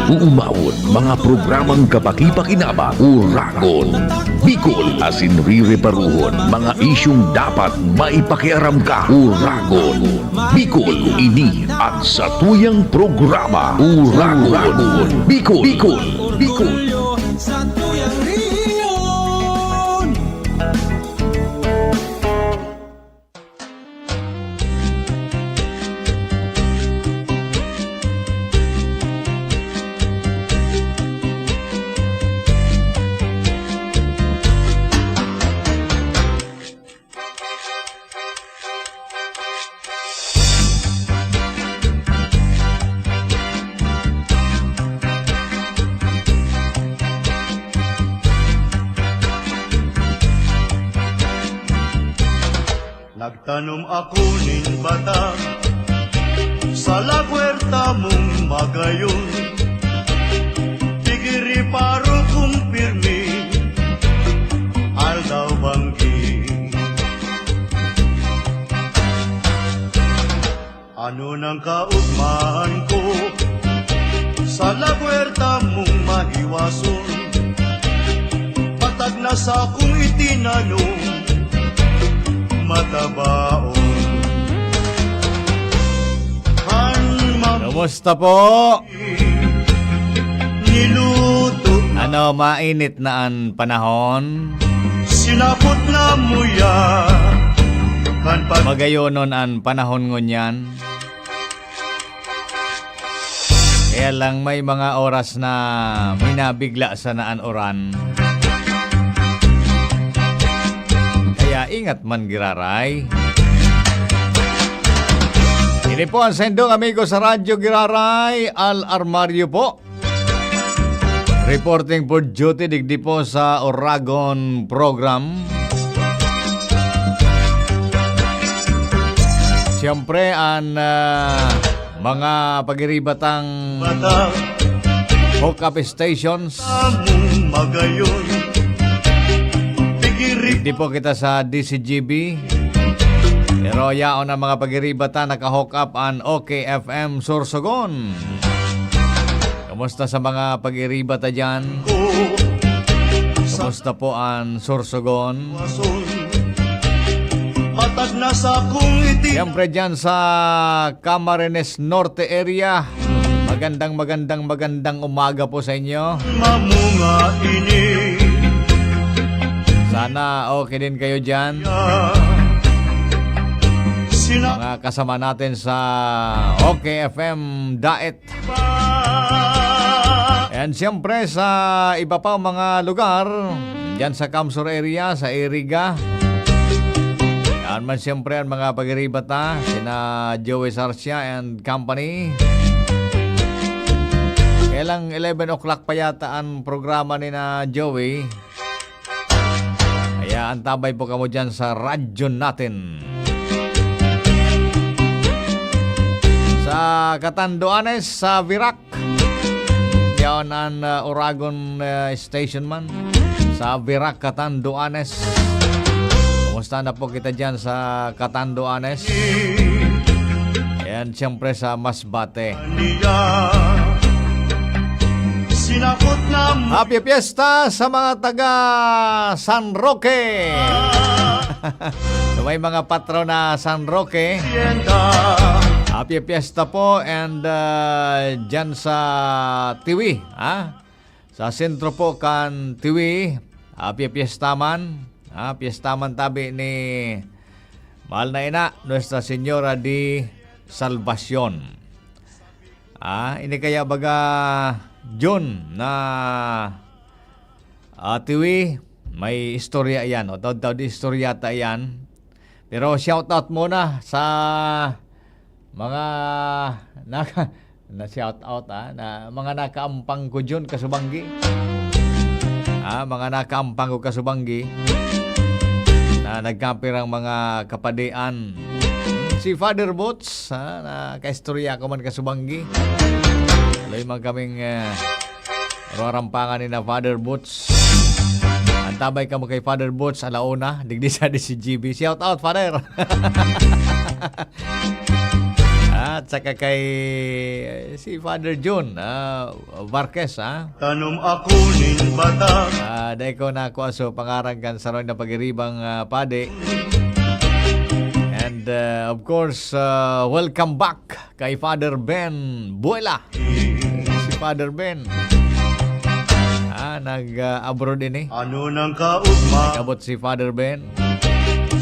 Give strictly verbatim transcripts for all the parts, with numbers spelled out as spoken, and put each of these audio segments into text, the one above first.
Uumawon, mga programang kapakipakinabang, Uragon, Bicol, asin rireparuhon, mga isyung dapat maipakiaram ka, Uragon, Bicol, ini at satuyang programa, Uragon, Bicol, Bicol, Bicol. Sa tuyang rehiyon. Nagtanom ako nin bata sa lagwerta mong magayon. Pigiri paro kong pirmi, aldaw banggi. Ano nang kaugmaan ko sa lagwerta mong mahiwason? Patag na sa kong itinanom, matabaon. Han mam- Kumusta po? Niluto na. Ano, mainit na an panahon? Sinapot na muya kan pag- Magayonon an panahon ngunyan. Kaya lang, may mga oras na minabigla sana an uran. Kaya ingat man, giraray. Ini po ang sendong amigo sa Radyo Giraray, Al Armario po. Reporting for duty digdi po sa Oragon Program. Siyempre, an, ah, mga pagiribatang hookup stations. Among magayon. Pigiri- Digdi po kita sa D C G B. Pero yaon ang mga pagiribata, naka-hook up an OK F M Sorsogon. Kumusta sa mga pag-iriba ta dyan? Kumusta po an Sorsogon? Patag na sa kong itim. Siyempre dyan sa Camarines Norte area. Magandang, magandang, magandang umaga po sa inyo. Mamunga ini. Sana okay din kayo dyan. Sina- Mga kasama natin sa OK F M Daet. And siyempre sa iba pa mga lugar, dyan sa Kamsur area, sa Iriga. Yan man siyempre ang mga pagiribata, sina Joey Sarcia and company. Kaya lang eleven o'clock pa yata ang programa ni na Joey. Kaya antabay po kamo dyan sa radyo natin. Sa Catanduanes, sa Virac. Yaon an, ah, Oragon, ah, station man. Sa Virac, Catanduanes. Kumusta na po kita dyan sa Catanduanes? And siyempre sa Masbate. Sinapot na mo. Happy Fiesta sa mga taga San Roque. So, may mga patron na San Roque. Happy Fiesta po, and, ah, dyan sa Tiwi, ha? Sa sentro po kan Tiwi, happy Fiesta man. Ha? Fiesta man tabi ni mahal na ina, Nuestra Señora de Salvacion. Ah, ini kaya baga, Jun, na, ah, Tiwi, may istorya yan. O, taod-taod istorya ta yan. Pero shout out muna sa mga naka-, na shout out, ah, na mga nakaampang ko, Jun, kasubanggi. Ah, mga nakaampang ko kasubanggi na nagkapirang mga kapadian. Si Father Boots, ha, na kaistorya ko man kasubanggi. Tuloy man kaming, eh, rarampangan ni na Father Boots. Antabay kamo kay Father Boots, alauna, digdi sa D C G B. Shout out, Father! Ah, At saka kay, eh, si Father John, ah, Varquez, ah. Tanom ako nin bata. Ah, dai ko na kuha so pangaran kan sarong na pagiribang, ah, padi. And, uh, of course, uh, welcome back kay Father Ben Buela. Si Father Ben. Ah, nag, ah, abroad ini. Ano nang kaugma? Nag-abot si Father Ben.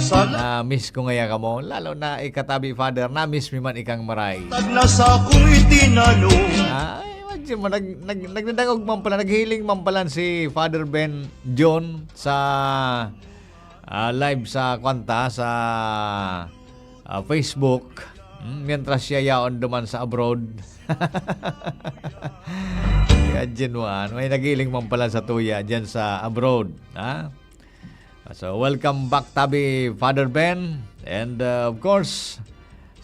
Sana. Na-miss ko ngaya kamo. Lalo na ikatabi, Father. Na-miss mi man ikang maray. Tagna sa akong itinanom. Ay, imagine mo, nag, nag, nagdadangog man pala, naghiling man pala si Father Ben John sa, ah, live sa kwanta, sa, ah, Facebook. Hmm, mientras siya yaon duman sa abroad. Imagine mo, ah, may naghiling man pala sa tuya dyan sa abroad. Ha? So, welcome back, tabi, Father Ben. And, uh, of course,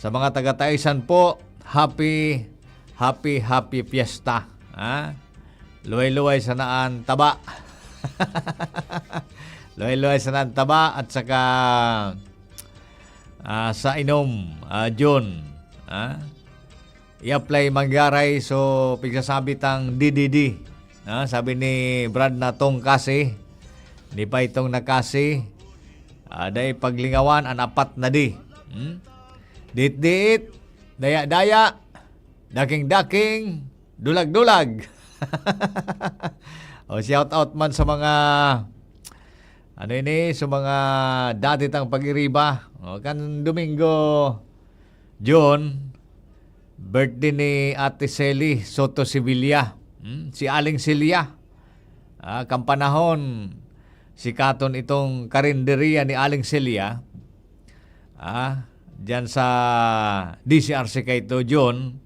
sa mga taga-Taisan po, happy, happy, happy fiesta. Ha? Luway-luway sana an taba. Luway-luway sana an taba at saka, ah, sa inom, ah, June. Ha? I-apply manggaray, so, pigsasabi tang D D D. Ah, sabi ni Brad na tong kasi, ni Paitong na kasi, ah, dai paglingawan an apat na D. Hmm? Diit-diit, daya-daya, daking-daking, dulag-dulag. O, shout out man sa mga, ano ini, sa mga dati tang pag-iriba. O, kan Domingo, June, birthday ni Ate Sally Soto Sevilla. Hmm? Si Aling Celia. Ah, kan panahon, sikaton itong karinderya ni Aling Celia. Ah, diyan sa D C R C kaito, June.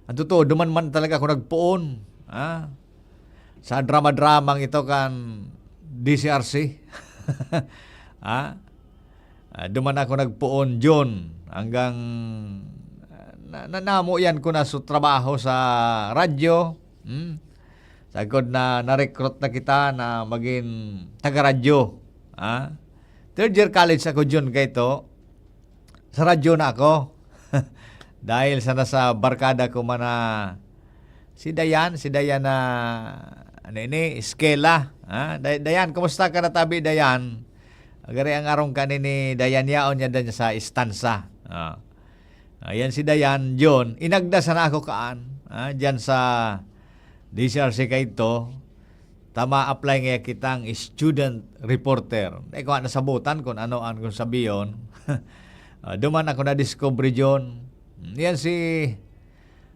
Ang totoo, duman man talaga ako nagpoon. Ah, sa drama-dramang ito kan D C R C. Ah, ah, duman ako nagpoon, June. Hanggang, ah, na, na, namuyan ko na sa trabaho sa radyo. Hmm? Sagkod na na-recruit na kita na magin taga-radyo. Ah? Third year college ako, June, kaito. Sa radyo na ako. Dahil sana sa barkada ko man na si Dayan, si Dayan na, ano ini, Esquela. Ha? Day-, Dayan, kumusta ka na tabi, Dayan? Agari ang arong ka ni, ni Dayan yaon niya dan sa istansa. Ah. Ayan si Dayan, John. Inagda sana ako kaan. Ah, diyan sa D C R C kaito. Tama, apply nga kitang student reporter. Di ko nga nasabutan kung ano ang kung sabiyon. Ah, duman ako na-discover, John. Yan si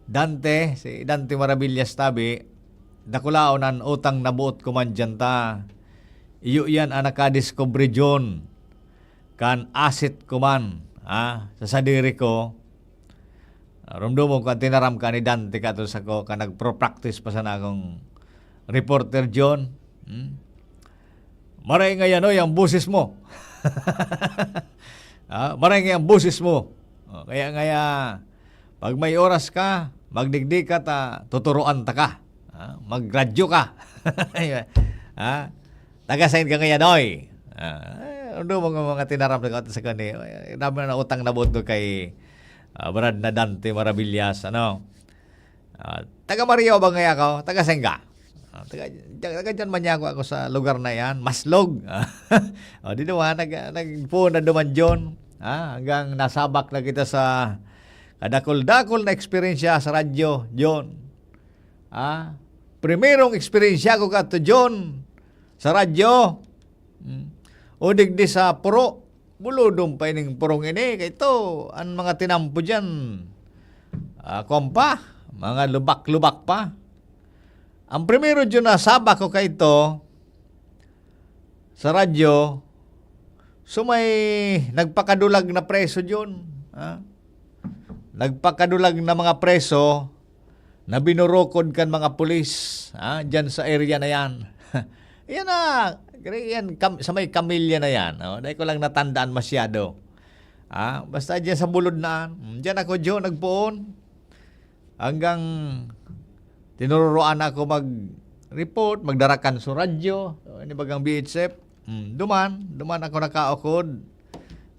Dante, si Dante Maravillas tabi. Dakulaon an utang na buot ko man diyan ta. Iyo yan ang nakadiscover, John. Kan asset ko man, ha, sa sadiri ko. Rumdomon ko, an tinaram ka ni Dante kato sako, kan nagpro-practice pa sana akong reporter, John. Hmm? Maray ngayan, oy, ang boses mo. Ah, maray ngayan ang boses mo. Oh, kaya ngaya, pag may oras ka, magdigdi ka ta, tuturuan ta ka. Ah, magradyo ka. Ah, taga sain ka ngayan, oy? Ah, eh, ano mga, mga tinaram na sa kani? Ay, dami na utang na buot kay, ah, Brad na Dante Maravillas, ano? Ah, taga Mario ba ngaya ka? Taga sain ka? Ah, taga, taga, taga dyan man niya ako, ako sa lugar na yan, Maslog. O, di naman, nag, nagpuon na duman, John. Ah, hanggang nasabak na kita sa kadakol-dakol na eksperyensya sa radyo, John. Ah, primerong eksperyensya ko kato, John, sa radyo. Hmm. O digdi sa puro, bulodon pa ining purong ini. Kaito, an mga tinampo diyan, ah, kuwan pa, mga lubak-lubak pa. Ang primero diyan na sabak ko kaito, sa radyo, so may nagpakadulag na preso diyan, ha? Nagpakadulag na mga preso na binurukod kan mga pulis, ha? Diyan sa area na yan. Yan na, yan, kam-, sa may Camilla na yan. Oh, dahil ko lang natandaan masyado. Ah, basta diyan sa bulod na, mm, diyan ako, Joe, nagpoon. Hanggang tinururoan ako mag-report, magdarakan sa radyo, o, ini bagang B H F. Hmm, duman, duman ako nakaukod.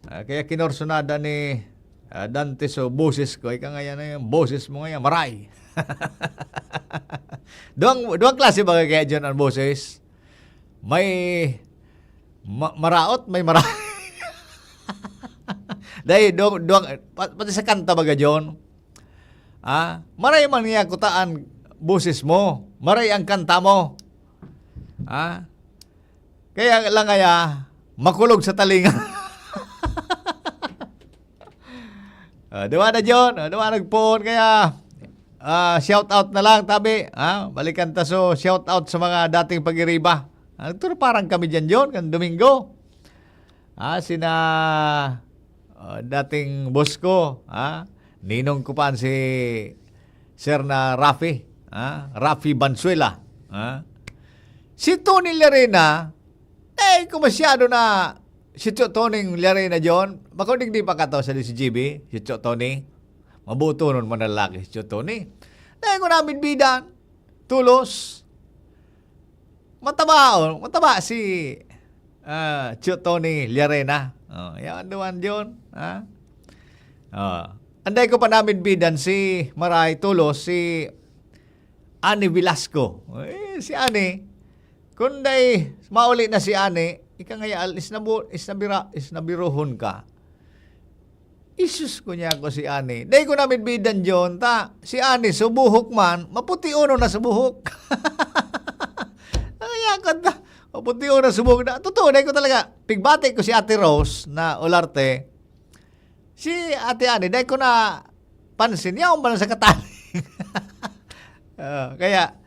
Ah, kaya kinorsunada ni Ah, Dante, so boses ko, ika ngayon na yung boses mo ngayon, maray. Duwang, duwang klase ba kaya, John, ang boses? May ma-, maraot, may maray. Dahil duwang, duwang, pa-, pati sa kanta baga, John. Ah, maray man niya kutaan boses mo, maray ang kanta mo. Ah, kaya lang kaya makulog sa talinga. Ah, duwa na, John. Ah, duwa nagpoon. Kaya, ah, shout out na lang, tabi. Ah, balikan ta so shout out sa mga dating pag-iriba. Ah, nagturuparan kami dyan, John, kan Domingo. Ah, sina, ah, dating boss ko, ah, ninong ko pa si Sir na Rafi, ah, Rafi Bansuela, ah. Si Tony Llarena, eh, ko masyado na si Tio Tony Llarena, John. Bako digdi pa kato sa D C G B, si Tio Tony. Mabuto nun, manlalaki si Tio Tony. Dahil ko namin bidan, tulos. Mataba, oh. Mataba si, ah, Tio Tony Llarena. Oh, yan, duwan, John. Ha? Oh. Anday ko pa namin bidan si Maray Tulos, si Ani Velasco. Eh, si Ani, kung day mauli na si Ani, ika ngaya, al-, isnabu-, isnabira-, isnabiruhon ka. Isus ko niya ako si Ani. Dai ko namin bidan, John, ta si Ani, subuhok man, maputi uno na subuhok. Kaya ko ta, maputi uno na subuhok na. Totoo, dai ko talaga. Pigbati ko si Ate Rose na Olarte. Si Ate Ani, dai ko na pansin. Yaon ba na sa kataling? Ah, kaya,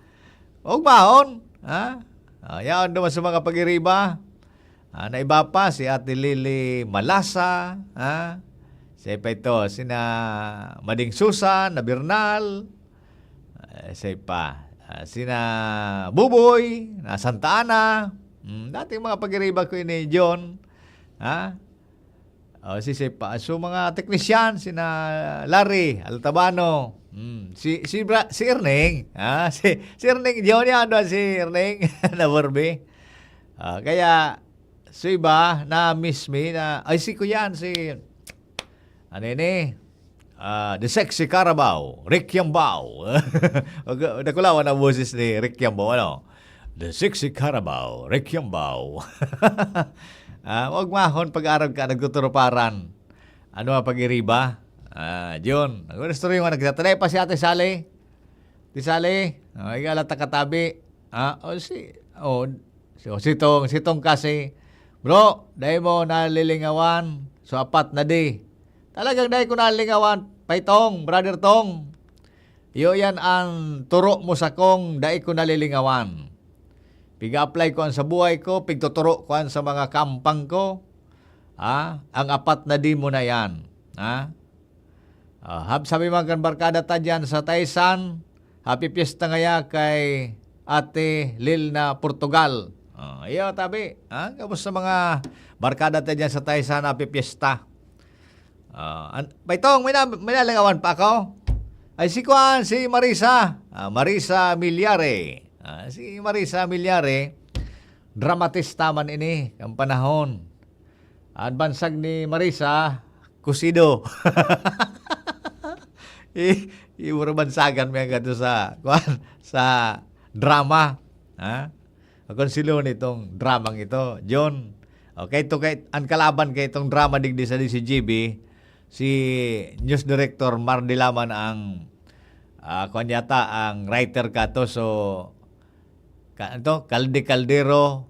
huwag mahon, ha? Ah, yaon naman sa mga pag-iriba. Ah, na iba pa, si Ate Lily Malasa, ha? Siya pa ito, sina Mading Susan, na Bernal, eh, siya pa, ah, sina Buboy, na Santa Ana, mm, dating mga pag-iriba ko ini, John, ha? Oh, si, si pa, so, mga teknisyan, sina Larry Altabano, mm, si, si Bra-, si Erning, ha? Si, si Erning, John, yan, ano, si Erning, na Borbe. Ah, kaya, so iba, na-miss me, na, ay, si Kuyan, si, ano yun eh? Ah, The Sexy Carabao, Rick Yambao. Wag, nakulawan ang boses ni Rick Yambao, ano? The Sexy Carabao, Rick Yambao. Ah, wag mahon pag-arag ka, nagtuturuparan. Ano ang pag-iriba? Ah, John, nag-istorya nga, nagtatalay pa si Ate Sally. Ate Sally, oh, igala ta katabi. Ah, oh, si, oh, si, oh, sitong, sitong kasi, "Bro, dai mo nalilingawan, so apat na di." Talagang dai ko nalilingawan, Pay Tong, Brother Tong. Iyo yan an toro mo sakong dai ko nalilingawan. Piga-apply ko an sa buhay ko, pigtuturo ko an sa mga kampang ko. Ah, ang apat na di mo na yan. Ah? Ah, hab-, sabi man kan barkada ta diyan sa Taysan, happy fiesta ngaya kay Ate Lil na Portugal. Ah, iyo, tabi. Ah, kamusta mga barkada ta diyan sa Taysan, happy fiesta. Ah, an-, Pay Tong, may na-, may nalingawan pa ako? Ay, si kuan, si Marisa. Ah, Marisa Milyare. Ah, si Marisa Milyare, dramatista man ini, kan panahon. An bansag ni Marisa, kusido. I-, iwarabansagan mi ang gato sa, kuan, sa drama. Ha? Akong silo nitong dramang ito, John. Okay, to kay, ang kalaban kay itong drama digdi sa D C G B, si News Director Mar Dilaman ang, ah, kuwan yata, ang writer kato. So, ka-, ito, Kalde Kaldero,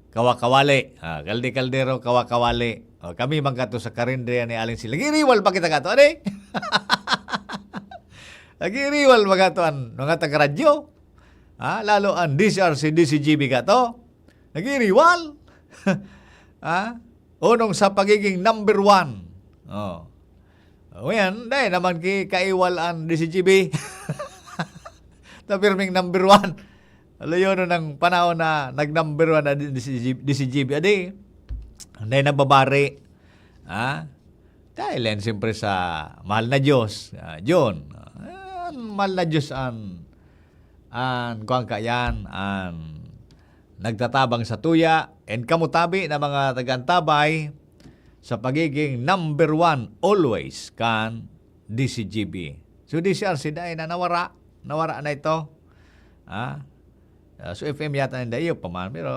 Kawakawali. Ah, Kalde Kaldero, Kawakawali. O, kami man kato sa karinderya ni Aling Sila. Nag-iriwal pa kita kato, ano eh? Nag-iriwal pa kato an mga taga-radyo. Ah, lalo ang D C R C, D C G B kato. Nag-iriwal. Ah, unong sa pagiging number one. Oh. O yan, dai naman ki-, kaiwal ang D C G B. Ta pirming number one. Alam yun, nung panahon na nag-number one na D C G B, D C G B, adi, dai nababari. Ha? Dahil yan, siyempre, sa mahal na Diyos. Ah, John. Ah, mahal na Diyos ang, ang, kuwan ka yan, ang nagtatabang sa tuya. And kamo tabi na mga taga-antabay, sa pagiging number one always kan D C G B. So, D C R C dai na nawara. Nawara na ito. Ah, ah, so F M yata ninda, iyo pa man. Pero,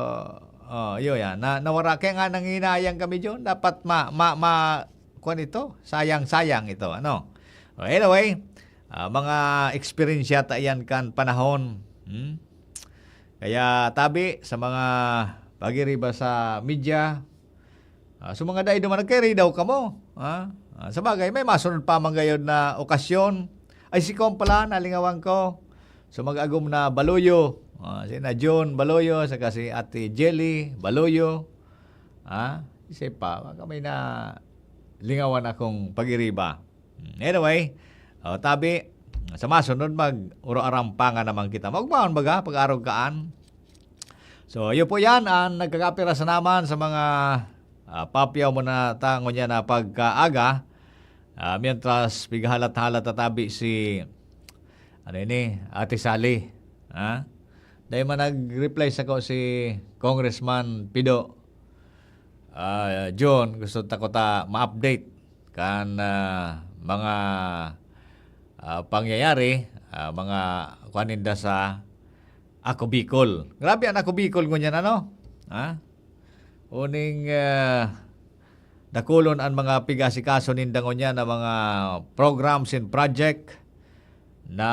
oh, iyo yan. Na, nawara. Kaya nga nanginayang kami dyan. Dapat ma, ma, ma, kuwan ito. Sayang-sayang ito. Ano? Oh, anyway, ah, mga experience yata yan kan panahon. Hmm? Kaya tabi sa mga pagiriba sa media, ah, sa mga dai duman nagkairidaw kamo, ha? Ah, sa bagay, may masunod pa man gayod na okasyon. Ay, si Kong pala, nalingawan ko. So, mag-agom na Baluyo. Ah, si na John Baluyo, saka si Ate Jelly Baluyo. Ah, isa pa, baka may na lingawan akong pag-iriba. Hmm, anyway, oh, tabi, sa masunod, mag-uro-arampangan naman kita. Magbaon baga, pag-arog kaan. So, iyo po yan, ang nagkakapira sa naman sa mga, ah, papyaw mo na tangon niya na pagkaaga. Ah, mientras, pighalat-halat tatabi si, ano ini, Ate Sally. Ha? Dahil man nag-reply sa ko si Congressman Pido. Ah, John, gusto ta ko ta ma-update kan, ah, mga, ah, pangyayari, ah, mga kuan ninda sa Ako Bicol. Grabe an Ako Bicol ngunyan, ano? Ha? Uning, ah, dakulon an mga pigasikaso ninda ngunyan na mga programs and project na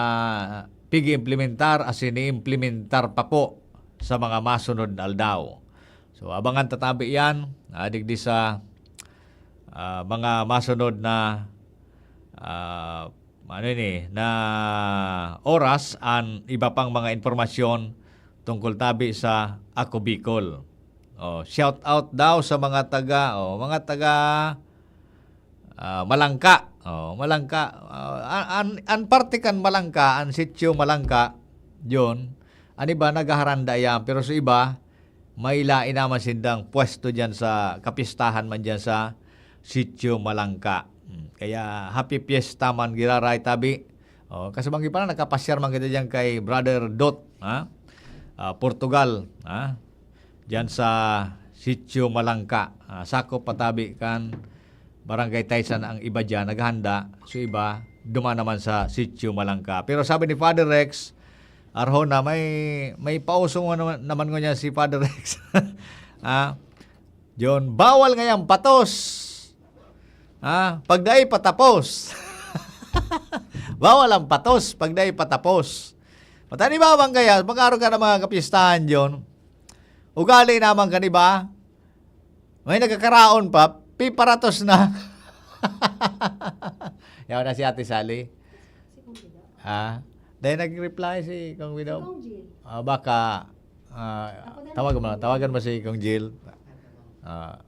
pig-iimplementar asin i-implementar pa po sa mga masunod na aldaw. So, abangan tatabi yan, ah, digdi sa, ah, mga masunod na, ah, ano ini, na oras, an iba pang mga impormasyon tungkol tabi sa Ako Bicol. Oh, shout out daw sa mga taga, oh, mga taga, ah, Malangka. Oh, Malangka. Ah, an, an, an parte kan Malangka, an sitio Malangka, yun. An iba, naghaharanda yan. Pero sa iba, may lain naman sindang pwesto dyan sa kapistahan man dyan sa sitio Malangka. Hmm, kaya happy fiesta man giraray tabi. Oh, kasi banggi pa na, nakapasyar man kita dyan kay Brother Dot, ha? Ah, Portugal, ha? Diyan sa Sitio Malangka. Ah, sakop pa tabi kan Barangay Taysan ang iba diyan, naghahanda. So, iba, duman naman sa Sitio Malangka. Pero sabi ni Father Rex, Arjona, may, may pauso mo naman, naman ngunyan si Father Rex. Ah, John, bawal ngayang patos. Ah, pag dai patapos. Bawal ang patos, pag dai patapos. Matani ba bang kaya, mag-aro ka ng mga kapistahan, John? Ugali naman kan iba, may nagkakaraon pa, piparatos na. Yaw na si Ate Sally. Si Kong Bido. Ah, dahil nag-reply si Kong Bido. Si Kong Jill. Ah, baka, ah, Ako na tawagan mo, lang. Tawagan mo si Kong Jill. Ah,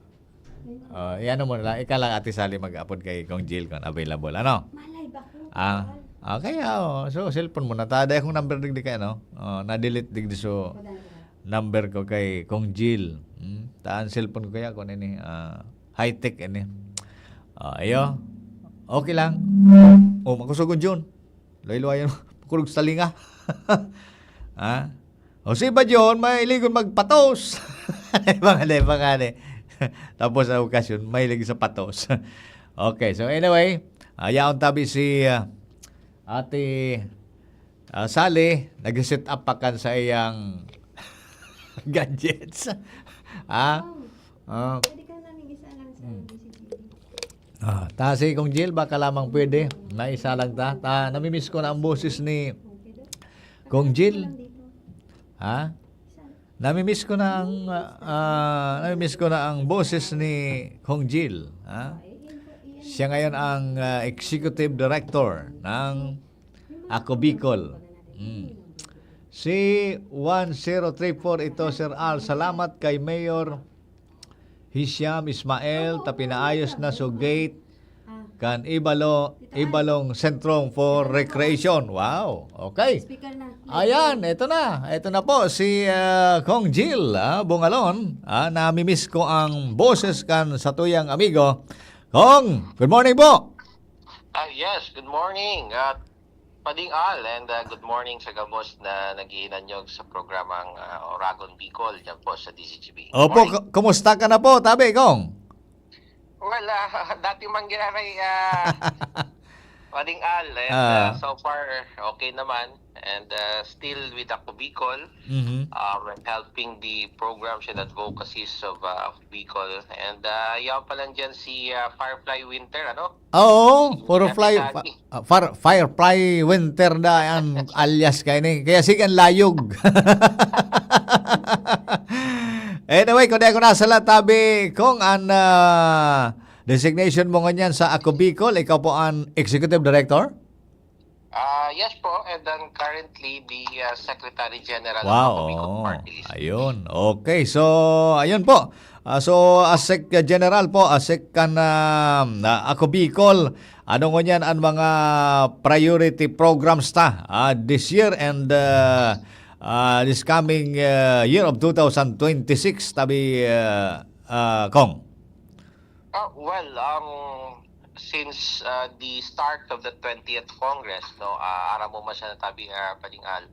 ah, iano mo na lang, ika lang, Ate Sally, mag-apod kay Kong Jill kung available. Ano? Malay ba ko? Ah, ah, kaya, oh, so, cellphone mo na. Ta, dai akong number digdi kay, ano? Oh, na-delete digdi, so, Ako na lang. Number ko kay Kong Jill. Hmm? Ta, an cellphone ko kaya, kung ini, ah, high-tech ini. Ah, ayo. Okay lang. Oh, makusog ang John. Luway-luwayan mo. Makulog sa talinga. Ha? O si iba, John, mahilig magpatos. Iba nga, iba nga, eh. Tapos ang okasyon, mahilig sa patos. Okay, so anyway, ah, yaon tabi si, ah, Ate, ah, Sally, nag-set up pa kan sa iyang gadgets. Ah? Wow. Ah. Pwede ka namin isa lang sa Hmm. B C G. Ah, ta si Kong Jill, baka lamang pwede. Naisa lang ta. Ta, namimiss ko na ang boses ni Kong Jill. Ha? Namimiss ko na ang, ah, ah, namimiss ko na ang boses ni Kong Jill, ha? Siya ngayon ang, ah, executive director ng Ako Bicol. Mm. Si one zero three four ito, Sir Al. Salamat kay Mayor Hisham Ismael, ta pinaayos na so gate kan Ibalo, Ibalong Sentro for Recreation. Wow. Okay. Speaker na. Ayan, ito na. Ito na po si, ah, Kong Jill, ah, Bungalon. Ah, namimiss ko ang boses kan satuyang amigo. Kong, good morning po. Ah, yes, good morning. At Pading Al, and, ah, good morning sa gabos na naghihinanyog sa programang, ah, Oragon Bicol, dyan po sa D Z G B. Good Opo, morning. Ku-, kumusta ka na po, tabi, Kong? O, Well, ah, dati mangyari, ah, Paring Al, and, Ah. ah, so far, okay naman. And, ah, still with Ako Bicol, Mhm. um, and helping the programs and advocacies of, ah, Ako Bicol. And, ah, yaon pa lang dyan si, ah, Firefly Winter, ano? Oo, Si Firefly, Ate Shaggy. Fa-, ah, Fire-, Firefly Winter na ang alias kaini. Kaya sige ang layog. Anyway, kung di ako nasala, tabi, Cong, an, ah, designation mo ngunyan sa Ako Bicol, ikaw po ang executive director? Ah, yes po, and then currently the, ah, Secretary General of Ako Bicol Party List. Ayun. Okay, so, ayun po. Ah, so, Asek General po, Asek kan, ah, ah, Ako Bicol, ano ngunyan ang mga priority programs ta, ah, this year and, ah, ah, this coming, ah, year of two thousand twenty-six, tabi, ah, ah, Cong? Ah, well, um, since, ah, the start of the twentieth Congress, no, ah, aram mo man siya na tabi, ah, Paring Al,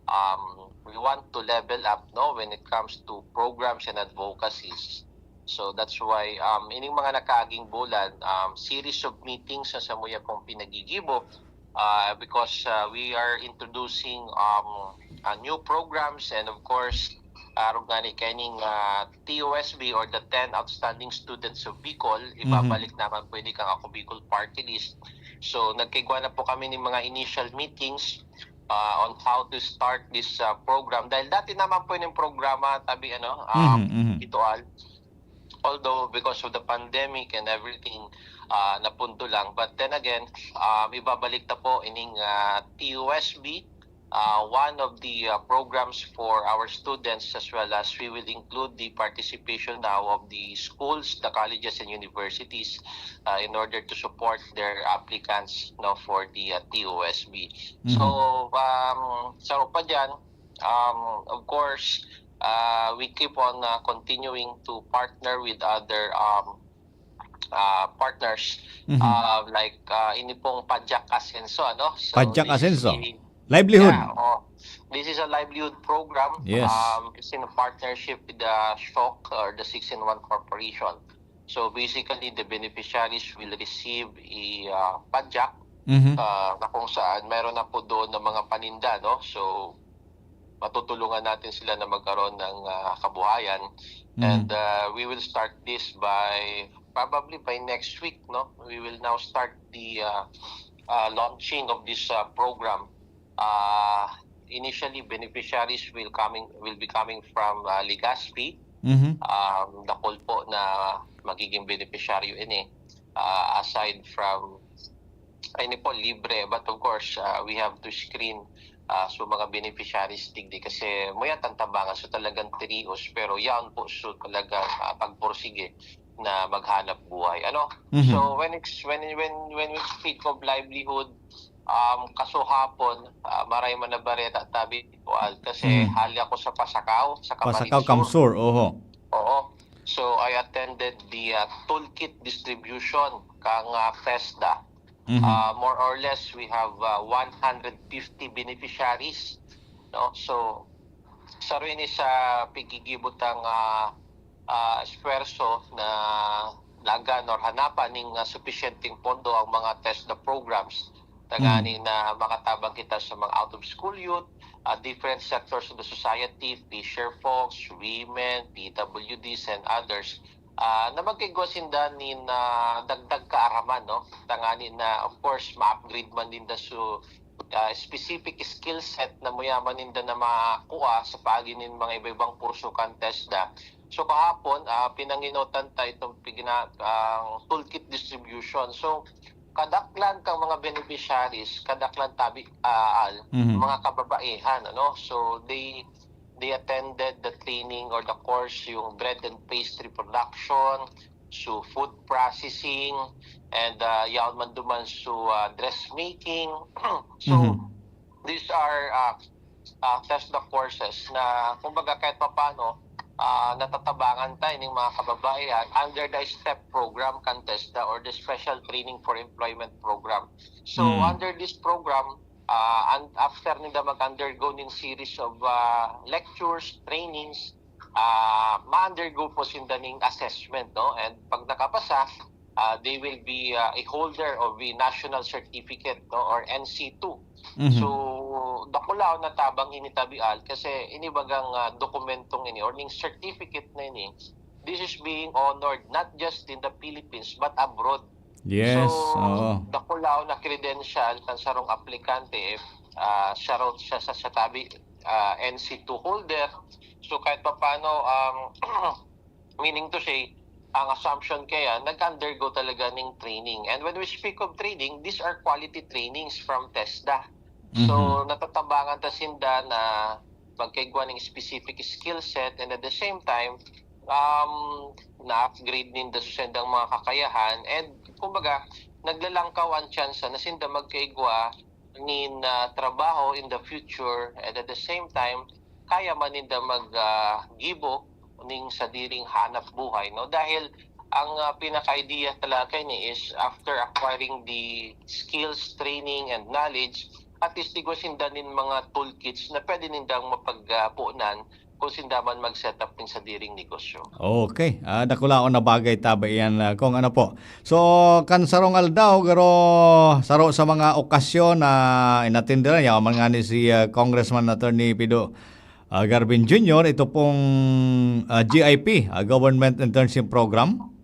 um, we want to level up, no, when it comes to programs and advocacies. So that's why, um, ining mga nakaaging bulan, um, series of meetings na samuya pong pinagigibo, ah, because, ah, we are introducing, um, ah, new programs and of course, arog ngani kaining, ah, T O S B or the ten outstanding students of Bicol, Mhm. ibabalik naman po ini kang Ako Bicol Party List. So, nagkaigwa na po kami ng mga initial meetings, ah, on how to start this, ah, program. Dahil dati naman po yung programa, tabi, ano, um, Mhm, mhm. Ito, Al. Although because of the pandemic and everything, ah, napundo lang. But then again, um, ibabalik na po ining, ah, T O S B, ah, one of the, ah, programs for our students, as well as we will include the participation now of the schools, the colleges and universities, ah, in order to support their applicants, no, for the, ah, T O S B. Mhm. So, um, sa pa dyan, um, of course, ah, we keep on, ah, continuing to partner with other, um, ah, partners, Mhm. ah, like, ah, ini pong Padyak Asenso, ano? So, Padyak this is Asenso. a Livelihood. Yeah, oh. This is a livelihood program, Yes. um, it's in a partnership with the shock or the six in one Corporation. So, basically, the beneficiaries will receive a, ah, Padyak, Mhm. ah, na kung saan meron na po doon ng mga paninda, no? So, matutulungan natin sila na magkaroon ng, ah, kabuhayan. Mhm. And, ah, we will start this by, probably by next week, no? We will now start the, ah, ah, launching of this, ah, program. Ah, initially, beneficiaries will coming, will be coming from, ah, Legazpi. Mhm. Um, dakul po na magiging benepisyaryo ini. Ah, aside from, ay, ini po, libre. But of course, ah, we have to screen, ah, so mga beneficiaries digdi kasi muya tan tabangan. So talagang tirios, pero yaon po so talagang, ah, pagpursige na maghanap buhay. Ano? Mhm. So when it's, when, when, when we speak of livelihood, um, kasuhapon, ah, maray man na bareta, tabi ko, Al, kasi Mm. hali ako sa Pasacao, sa Pasacao, Camarines Sur. Camsur, oho. Oo. So I attended the, ah, toolkit distribution kang, ah, TESDA. Mhm. Ah, more or less, we have, ah, one hundred fifty beneficiaries, no? So, saro ini sa piggigibo tang, ah, ah, esfuerso na lagan or hanapan ning, ah, supisyenteng pondo ang mga TESDA programs. Tangani Mm. na makatabang kita sa mga out-of-school youth, ah, different sectors of the society, fisher folks, women, P W Ds, and others, ah, na magkaigwa sinda nin, ah, dagdag kaaraman, no? Tangani na, of course, ma-upgrade man ninda su, ah, specific skill set na muyaman ninda na makua sa paagi nin mga iba-ibang kurso kan TESDA. So, kahapon, ah, pinanginotan ta itong pigna-, ang toolkit distribution. So, kadaklan kang mga beneficiaries, kadaklan tabi, ah, Al, Mhm. mga kababaihan, ano? So, they, they attended the training or the course, yung bread and pastry production, so food processing, and, ah, yaon man duman, so, ah, dressmaking. So, Mhm. these are, ah, ah, TESDA courses na, kumbaga, kahit papaano, ah, natatabangan ta ining mga kababaihan under the STEP program kan TESDA or the Special Training for Employment Program. So, Mm. under this program, ah, and after ninda mag-undergo ning series of, ah, lectures, trainings, ah, ma-undergo po sinda ning assessment, no? And pag nakapasa, uh, they will be uh, a holder of the national certificate, no, or N C two. Mhm. So, dakulaon na tabang ini, Tabial, kasi ini bagang uh, dokumentong ini or ning certificate na ini, this is being honored not just in the Philippines but abroad. Yes, So, oo. dakulaw na credential kan sarong aplikante, eh, ah, siya raw, siya, siya, siya tabi, ah, N C two holder. So, kahit papaano, um, meaning to say, ang assumption kaya, nag-undergo talaga ning training. And when we speak of training, these are quality trainings from TESDA. So, Mhm. natatabangan ta sinda na magkaigwa ning specific skill set, and at the same time, um, na-upgrade ninda sa sindang mga kakayahan, and kumbaga, naglalangkaw ang tsansa na sinda magkaigwa nin, ah, trabaho in the future, and at the same time, kaya man ninda mag, ah, gibo ning sadiring hanap buhay, no? Dahil ang, ah, pinaka-idea talaga kaini is after acquiring the skills, training, and knowledge, at least igwa sinda nin mga toolkits na pwede nindang mapagpunan kung sinda man mag-set up nin sadiring negosyo. Okay. Ah, dakulaon na bagay ta ba iyan, ah, kung ano po. So, kan sarong aldaw, garo, saro sa mga okasyon na inatindiran niya, man nga ni si, ah, Congressman Attorney Pido, ah, Garvin Junior, ito pong, ah, G I P, ah, Government Internship Program.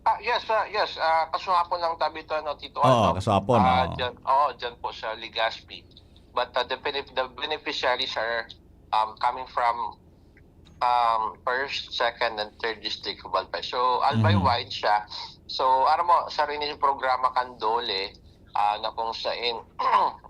Ah, yes, ah, yes. Ah, kasuhapon lang tabi to, ano, Tito Oo, Aldo. kasuhapon, Ah, oo. dyan, oo, dyan po sa Legazpi. But, ah, the benef-, the beneficiaries are, um, coming from, um, first, second, and third district of Albay. So, Albay Mhm. wide siya. So, aram mo, sarili yung programa kan DOLE, ah, na kung sain,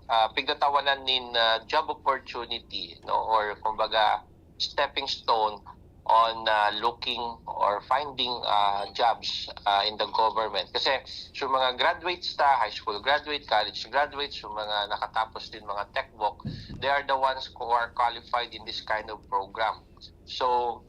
ah, pigtatawanan nin, ah, job opportunity, no? Or, kumbaga, stepping stone on, ah, looking or finding, ah, jobs, ah, in the government. Kasi, so mga graduates ta, high school graduate, college graduates, so mga nakatapos din mga techbook, they are the ones who are qualified in this kind of program. So,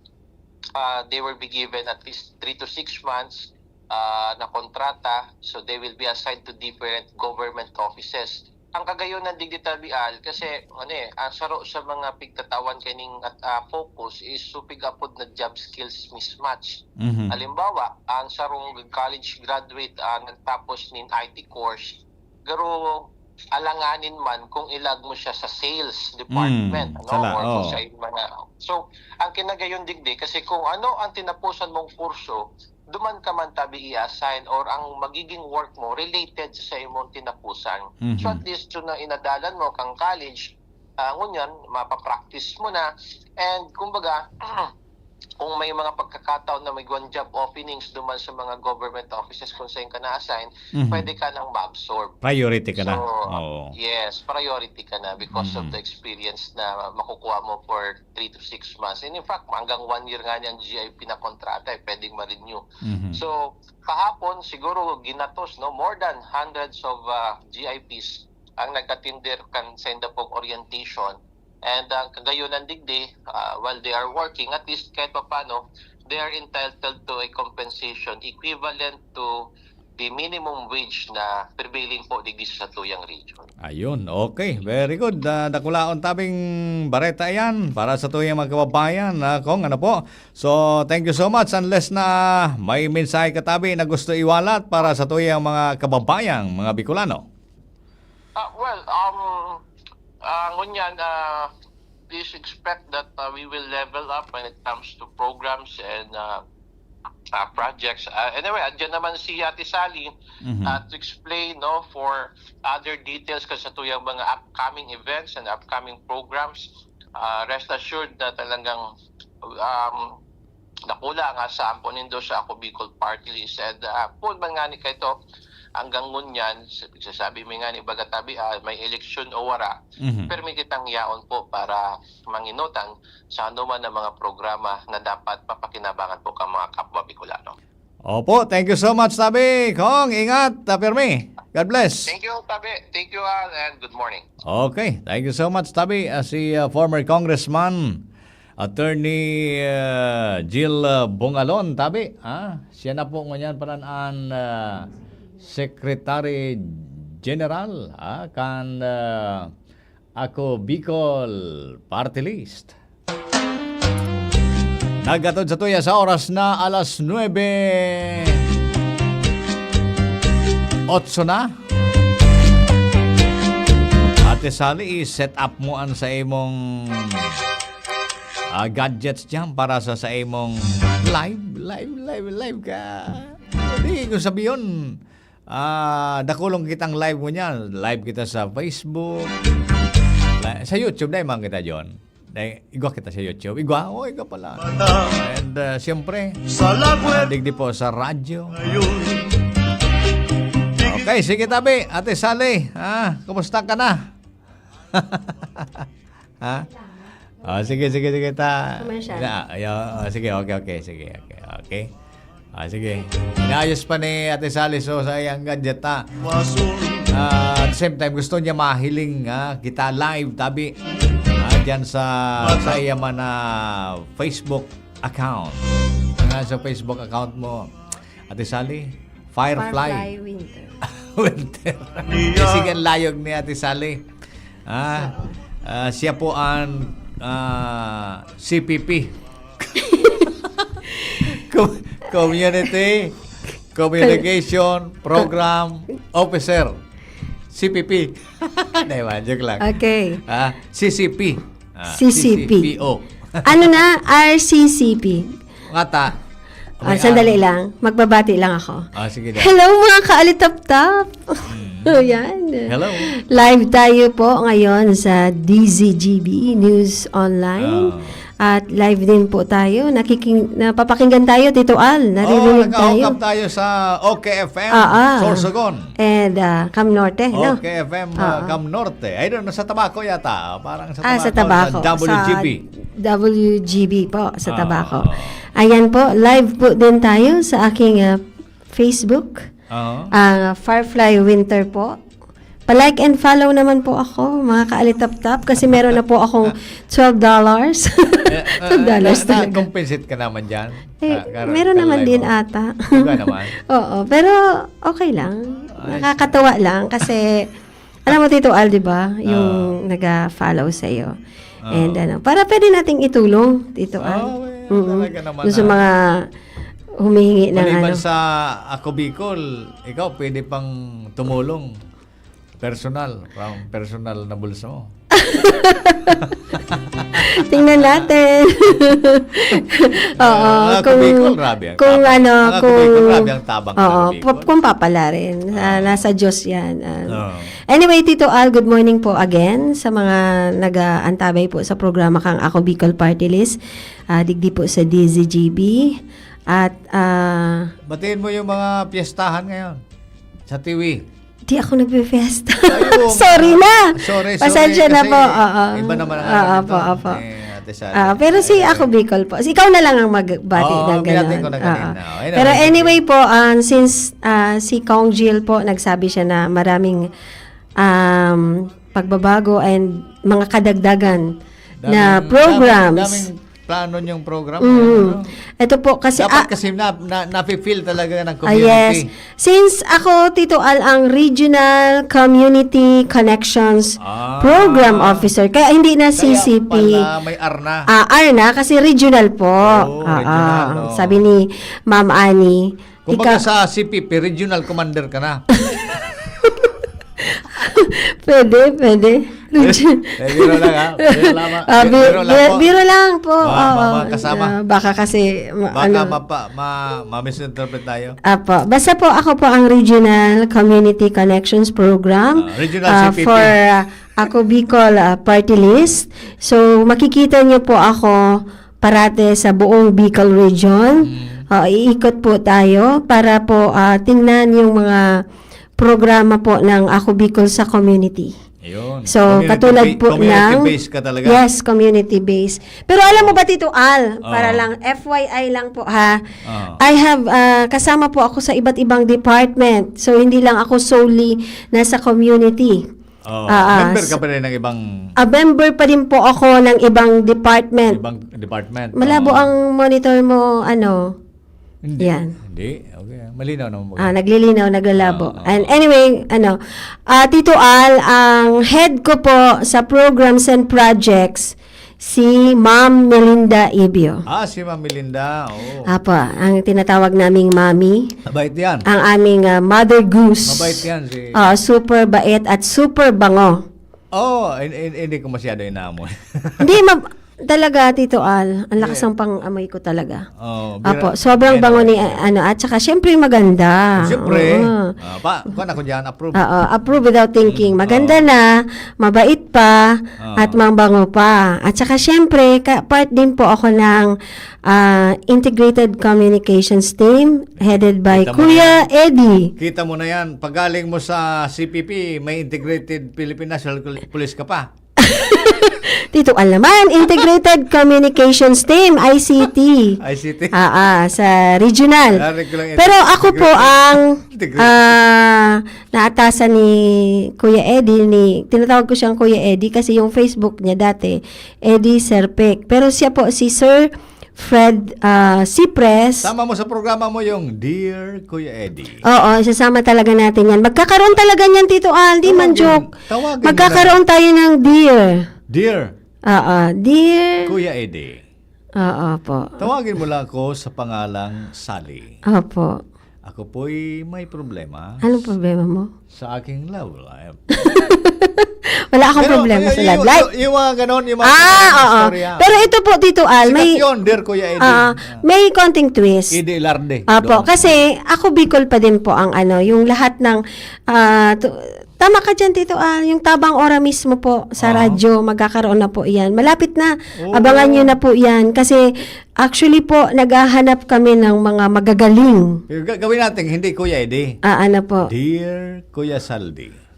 ah, they will be given at least three to six months, ah, na kontrata. So, they will be assigned to different government offices. Ang kagayonan digdi, Tabial, kasi, ano eh, ang saro sa mga pigtatawan kaning at, ah, focus is so pig-apod na job skills mismatch. Mhm. Halimbawa, ang sarong college graduate, ah, nagtapos nin I T course, pero alanganin man kung ilag mo siya sa sales department, Mm, ano, sala, or kung oo. sa iba na. So, ang kinagayon digdi, kasi kung ano ang tinapusan mong kurso, duman ka man tabi i-assign or ang magiging work mo related sa imong tinapusan. So, Mhm. at least, yun na inadalan mo kang college, ah, ngunyan, mapapractice mo na. And, kumbaga, kung may mga pagkakataon na may igwang job openings duman sa mga government offices kung saan ka na-assign, Mhm. pwede ka nang ma-absorb. Priority ka na. So, Oo. yes, priority ka na because of Mm. the experience na makukuha mo for three to six months. And in fact, hanggang one year nga niyang G I P na kontrata, eh, pwedeng ma-renew. Mhm. So, kahapon, siguro ginatos, no, more than hundreds of, ah, G I Ps ang nag-attender kan sa inda pong orientation. And ang kagayonan digdi, ah, while they are working, at least kahit papano, they are entitled to a compensation equivalent to the minimum wage na prevailing po digdi sa satuyang region. Ayun, okay. Very good. Ah, dakulaon tabing bareta yan para sa tuyang mga kababayan, ah, Kong, ano po. So, thank you so much. Unless na may mensahe ka tabi na gusto iwalat para sa tuyang mga kababayang, mga Bicolano. Ah, well, um, ah, ngunyan, ah, please expect that, ah, we will level up when it comes to programs and, ah, ah, projects. Ah, anyway, andyan naman si Ate Sally, Mhm. ah, to explain, no, for other details kan satuyang mga upcoming events and upcoming programs. Ah, rest assured na talagang, um, dakula ang asahan po nindo sa Ako Bicol Party List. And, ah, poon man ngani kaito, hanggang ngunyan, sa pagsasabi mi ngani, baga tabi, ah, may eleksyon o wara, Mhm. permi kitang yaon po para manginutan sa anuman na mga programa na dapat mapakinabangan po kan mga kapwa Bicolano. Opo, thank you so much, tabi. Kong, ingat, ah, pirmi. God bless. Thank you, tabi. Thank you all, and good morning. Okay, thank you so much, tabi. Ah, si, ah, former Congressman, Attorney, ah, Jill, ah, Bungalon, tabi. Ah, siya na po ngunyan paran an, ah, Secretary General, ah, kan, ah, Ako Bicol Party List. Naghatod satuya sa oras na alas nuebe. otso na. Ate Sally, i-set up mo an sa imong, ah, gadgets diyan para sa, sa imong live, live, live, live ka. Di ko sabiyon, ah, dakulong kitang live mo niya. Live kita sa Facebook. Li-, sa YouTube, dai man kita, John. Dai, igwa kita sa YouTube. Igwa? Oh, igwa pala. And, ah, siyempre, ah, digdi po sa radyo. Okay, sige, tabi. Ate Sally, ah, kumusta ka na? Ha? Oh, sige, sige, sige, ta. Commercial. Ya, ya, oh, sige, okay, okay, sige, okay, okay. Ah, sige. Inaayos pa ni Ate Sally, so, sa iyang gadget, ha? Ah, at the same time, gusto niya mahiling, ha? Kita live, tabi. Ah, dyan sa, sa iya man na Facebook account. Nga sa Facebook account mo, Ate Sally? Firefly. Firefly Winter. Winter. Sige, ang layog ni Ate Sally. Ah, ah, siya po ang, ah, C P P. Co-, Community Communication Program Officer. C P P. Di ba? Joke lang. Okay. Ah, C C P. Ah, C C P. C C P O. Ano na? R C C P. Ngata. Ah, sandali lang. Magbabati lang ako. Ah, sige daw. Hello, mga kaalitaptap! Mm. Ayan. Hello. Live tayo po ngayon sa D Z G B News Online. Ah. At live din po tayo. Nakiking-, napapakinggan tayo, Tito Al. Naririnig Oo, tayo. Nagkakausap tayo sa O K F M, Ah, ah. Sorsogon. And, ah, Cam Norte, no? O K F M, ah, Oo. Cam Norte. Ay, doon, nasa Tabaco yata. Parang sa Ah, sa Tabaco, Tabaco. sa W G B. Sa W G B po, sa Ah, Tabaco. oo. Ayan po, live po din tayo sa aking, ah, Facebook. Oo. Ah, Firefly Winter po. Pa-like and follow naman po ako, mga kaalitaptap, kasi meron na po akong twelve dollars. Eh, ah, Twelve dollars na, talaga. Na-compensate ka naman dyan? Eh, Ah, kar-, meron naman kar-live din mo. ata. Iba naman. Oo, pero okay lang. Ayos. Nakakatawa lang kasi, alam mo, Tito Al, di ba? Yung Oo. nag-follow sa'yo. Oo. And ano, para pwede nating itulong, Tito Al. Oo, eh, Mm-mm. talaga naman Yung sa na. mga humihingi ng Maliban ano. sa Ako Bicol, ikaw pwede pang tumulong. Personal, from personal na bulsa mo. Tingnan natin. Oo, Ah, Ako kung, Bicol, grabe ang kung tabang. ano, Ang Ako kung, Bicol, grabe ang tabang sa oo, Ako Bicol. pu-, kung papala rin. Ah, Ah. nasa Diyos yan. Ah. Oo. Anyway, Tito Al, good morning po again sa mga nag-aantabay po sa programa kang Ako Bicol Party List. Ah, digdi po sa D Z G B. At, ah, Batiin mo yung mga piyestahan ngayon sa Tiwi. Di ako nagpe-fiesta. Ay, oo. Sorry na. Sorry, sorry, Pasensya na kasi po. Oo. iba naman ang Oo, ano nito, opo, opo. eh, Ate Sally. Ah, pero si Eh, Ako Bicol po. Si ikaw na lang ang magbati Oo, ng binati ganun. ko na Oo. kanina. Ayun Pero naman, sige. anyway po, um, since, ah, si Kong Jill po, nagsabi siya na maraming, um, pagbabago and mga kadagdagan Daming, na programs. daming, daming plano niyong program, Mm. ano? Ito po kasi, Dapat ah, kasi na, na, nafe-feel talaga ng ah, community. yes. Since ako, Tito Al, ang Regional Community Connections Ah. Program Officer, kaya hindi na Kaya C C P. pala may R na. Ah, R na kasi regional po. Oo, Ah, regional, ah. oo. Sabi ni Ma'am Annie, Kumbaga ika- sa C P P, regional commander ka na. Pwede, pwede. Eh, biro lang, ha? Biro lang, ma-, Ah, bi-, biro lang bi-, po. biro lang po. Mga, Oo. mga kasama. Ah, baka kasi, ma-, Baka ano. mapa-, ma-, ma-misinterpret tayo. Apo. Basta po, ako po ang Regional Community Connections Program, Ah, Regional ah, C P P. for, ah, Ako Bicol, ah, Party List. So, makikita niyo po ako parate sa buong Bicol Region. Mm. Ah, iikot po tayo para po, ah, tingnan yung mga programa po ng Ako Bicol sa community. Ayun. So, Community katulad ba-, po community ng base ka talaga? Yes, community base. Pero alam mo ba, Tito Al, para Oo. lang, F Y I lang po, ha? Oo. I have, ah, kasama po ako sa iba't ibang department. So, hindi lang ako solely nasa community. Oo. Ah, ah. Member ka pa rin ng ibang A member pa din po ako ng ibang department. Ibang department. Malabo Oo. ang monitor mo, ano, Hindi. Yan. Hindi. Okay. Malinaw naman mo. Ah, naglilinaw, naglalabo. Oo, oo. And anyway, ano, ah, Tito Al, ang head ko po sa programs and projects, Si Ma'am Melinda Ibio. Ah, si Ma'am Melinda. Oo. Apo, ang tinatawag naming mami. Mabait yan. Ang aming ah, mother goose. Mabait yan si... Ah, super bait at super bango. Oh, hin- hin- hindi ko masyado inamoy. Hindi, ma- talaga, Tito Al. Ang lakas Yeah. ng pang-amoy ko talaga. Oh, Apo, bira- sobrang bira- bango ni ano, at saka syempre maganda. Siyempre. Oo. Ah, pa, kung ako dyan, approve. Oo, approve without thinking. Mm, Maganda oo. na, mabait pa, Oo. at mangbango pa. At saka syempre, ka, part din po ako ng ah, Integrated Communications Team headed by Kita mo Kuya Eddie. Kita mo na yan. Pagaling mo sa C P P, may Integrated Philippine National Police ka pa. Tito Al naman, Integrated Communications Team, I C T. I C T. Ah, ah, sa regional. Narinig ko lang Pero ako po integrated. ang Integrated. ah, naatasan ni Kuya Eddie, ni, tinatawag ko siyang Kuya Eddie kasi yung Facebook niya dati, Eddie Serpec. Pero siya po si Sir Fred ah, Cipres. Sama mo sa programa mo yung Dear Kuya Eddie. Oo, isasama talaga natin yan. Magkakaroon talaga niyan, Tito Al. Di man Tawagin- joke. tawagin mo Magkakaroon tayo ng Dear. Dear Oo, Dear. Kuya Eddie. Oo po. Tawagin mo lang ako sa pangalang Sally. Opo. Ako po'y may problema Anong problema mo? sa aking love life. Wala akong Pero problema y- sa y- love life. Y- yung mga ganon, yung mga Ah, ganon, oo. istorya. Pero ito po, Tito Al, Sikat may, yun, Dear Kuya Eddie. ah, may konting twist. Eddie Larde. Apo, Doon. Kasi ako Bicol pa din po ang ano, yung lahat ng, ah, tu- tama ka dyan, Tito Al, yung Tabang Ora mismo po sa Oo. radyo, magkakaroon na po yan. Malapit na, Oo. Abangan nyo na po yan. Kasi actually po, naghahanap kami ng mga magagaling. Yung ga- gawin natin, hindi Kuya Eddie. Ah, ano po? Dear Kuya Saldi.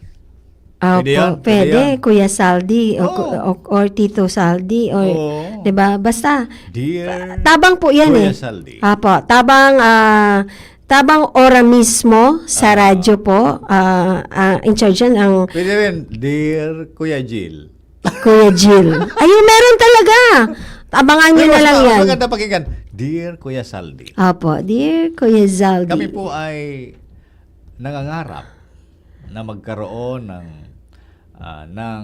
Opo, Pwede yan, pwede pwede. yan. Kuya Saldi o, Oo. o- or Tito Saldi or, Oo. 'di ba? Basta Dear tabang po 'yan Kuya eh. Saldi. Apo, tabang ah, tabang ora mismo sa Ah. radyo po. Ah, ah, in charge 'yan ang Pwede rin, Dear Kuya Jill. Kuya Jill. Ayun, meron talaga. Abangan nyo Pero na mas lang ma- yan. Maganda pakinggan. Dear Kuya Saldi. Apo, dear Kuya Zaldi. Kami po ay nangangarap na magkaroon ng ah, ng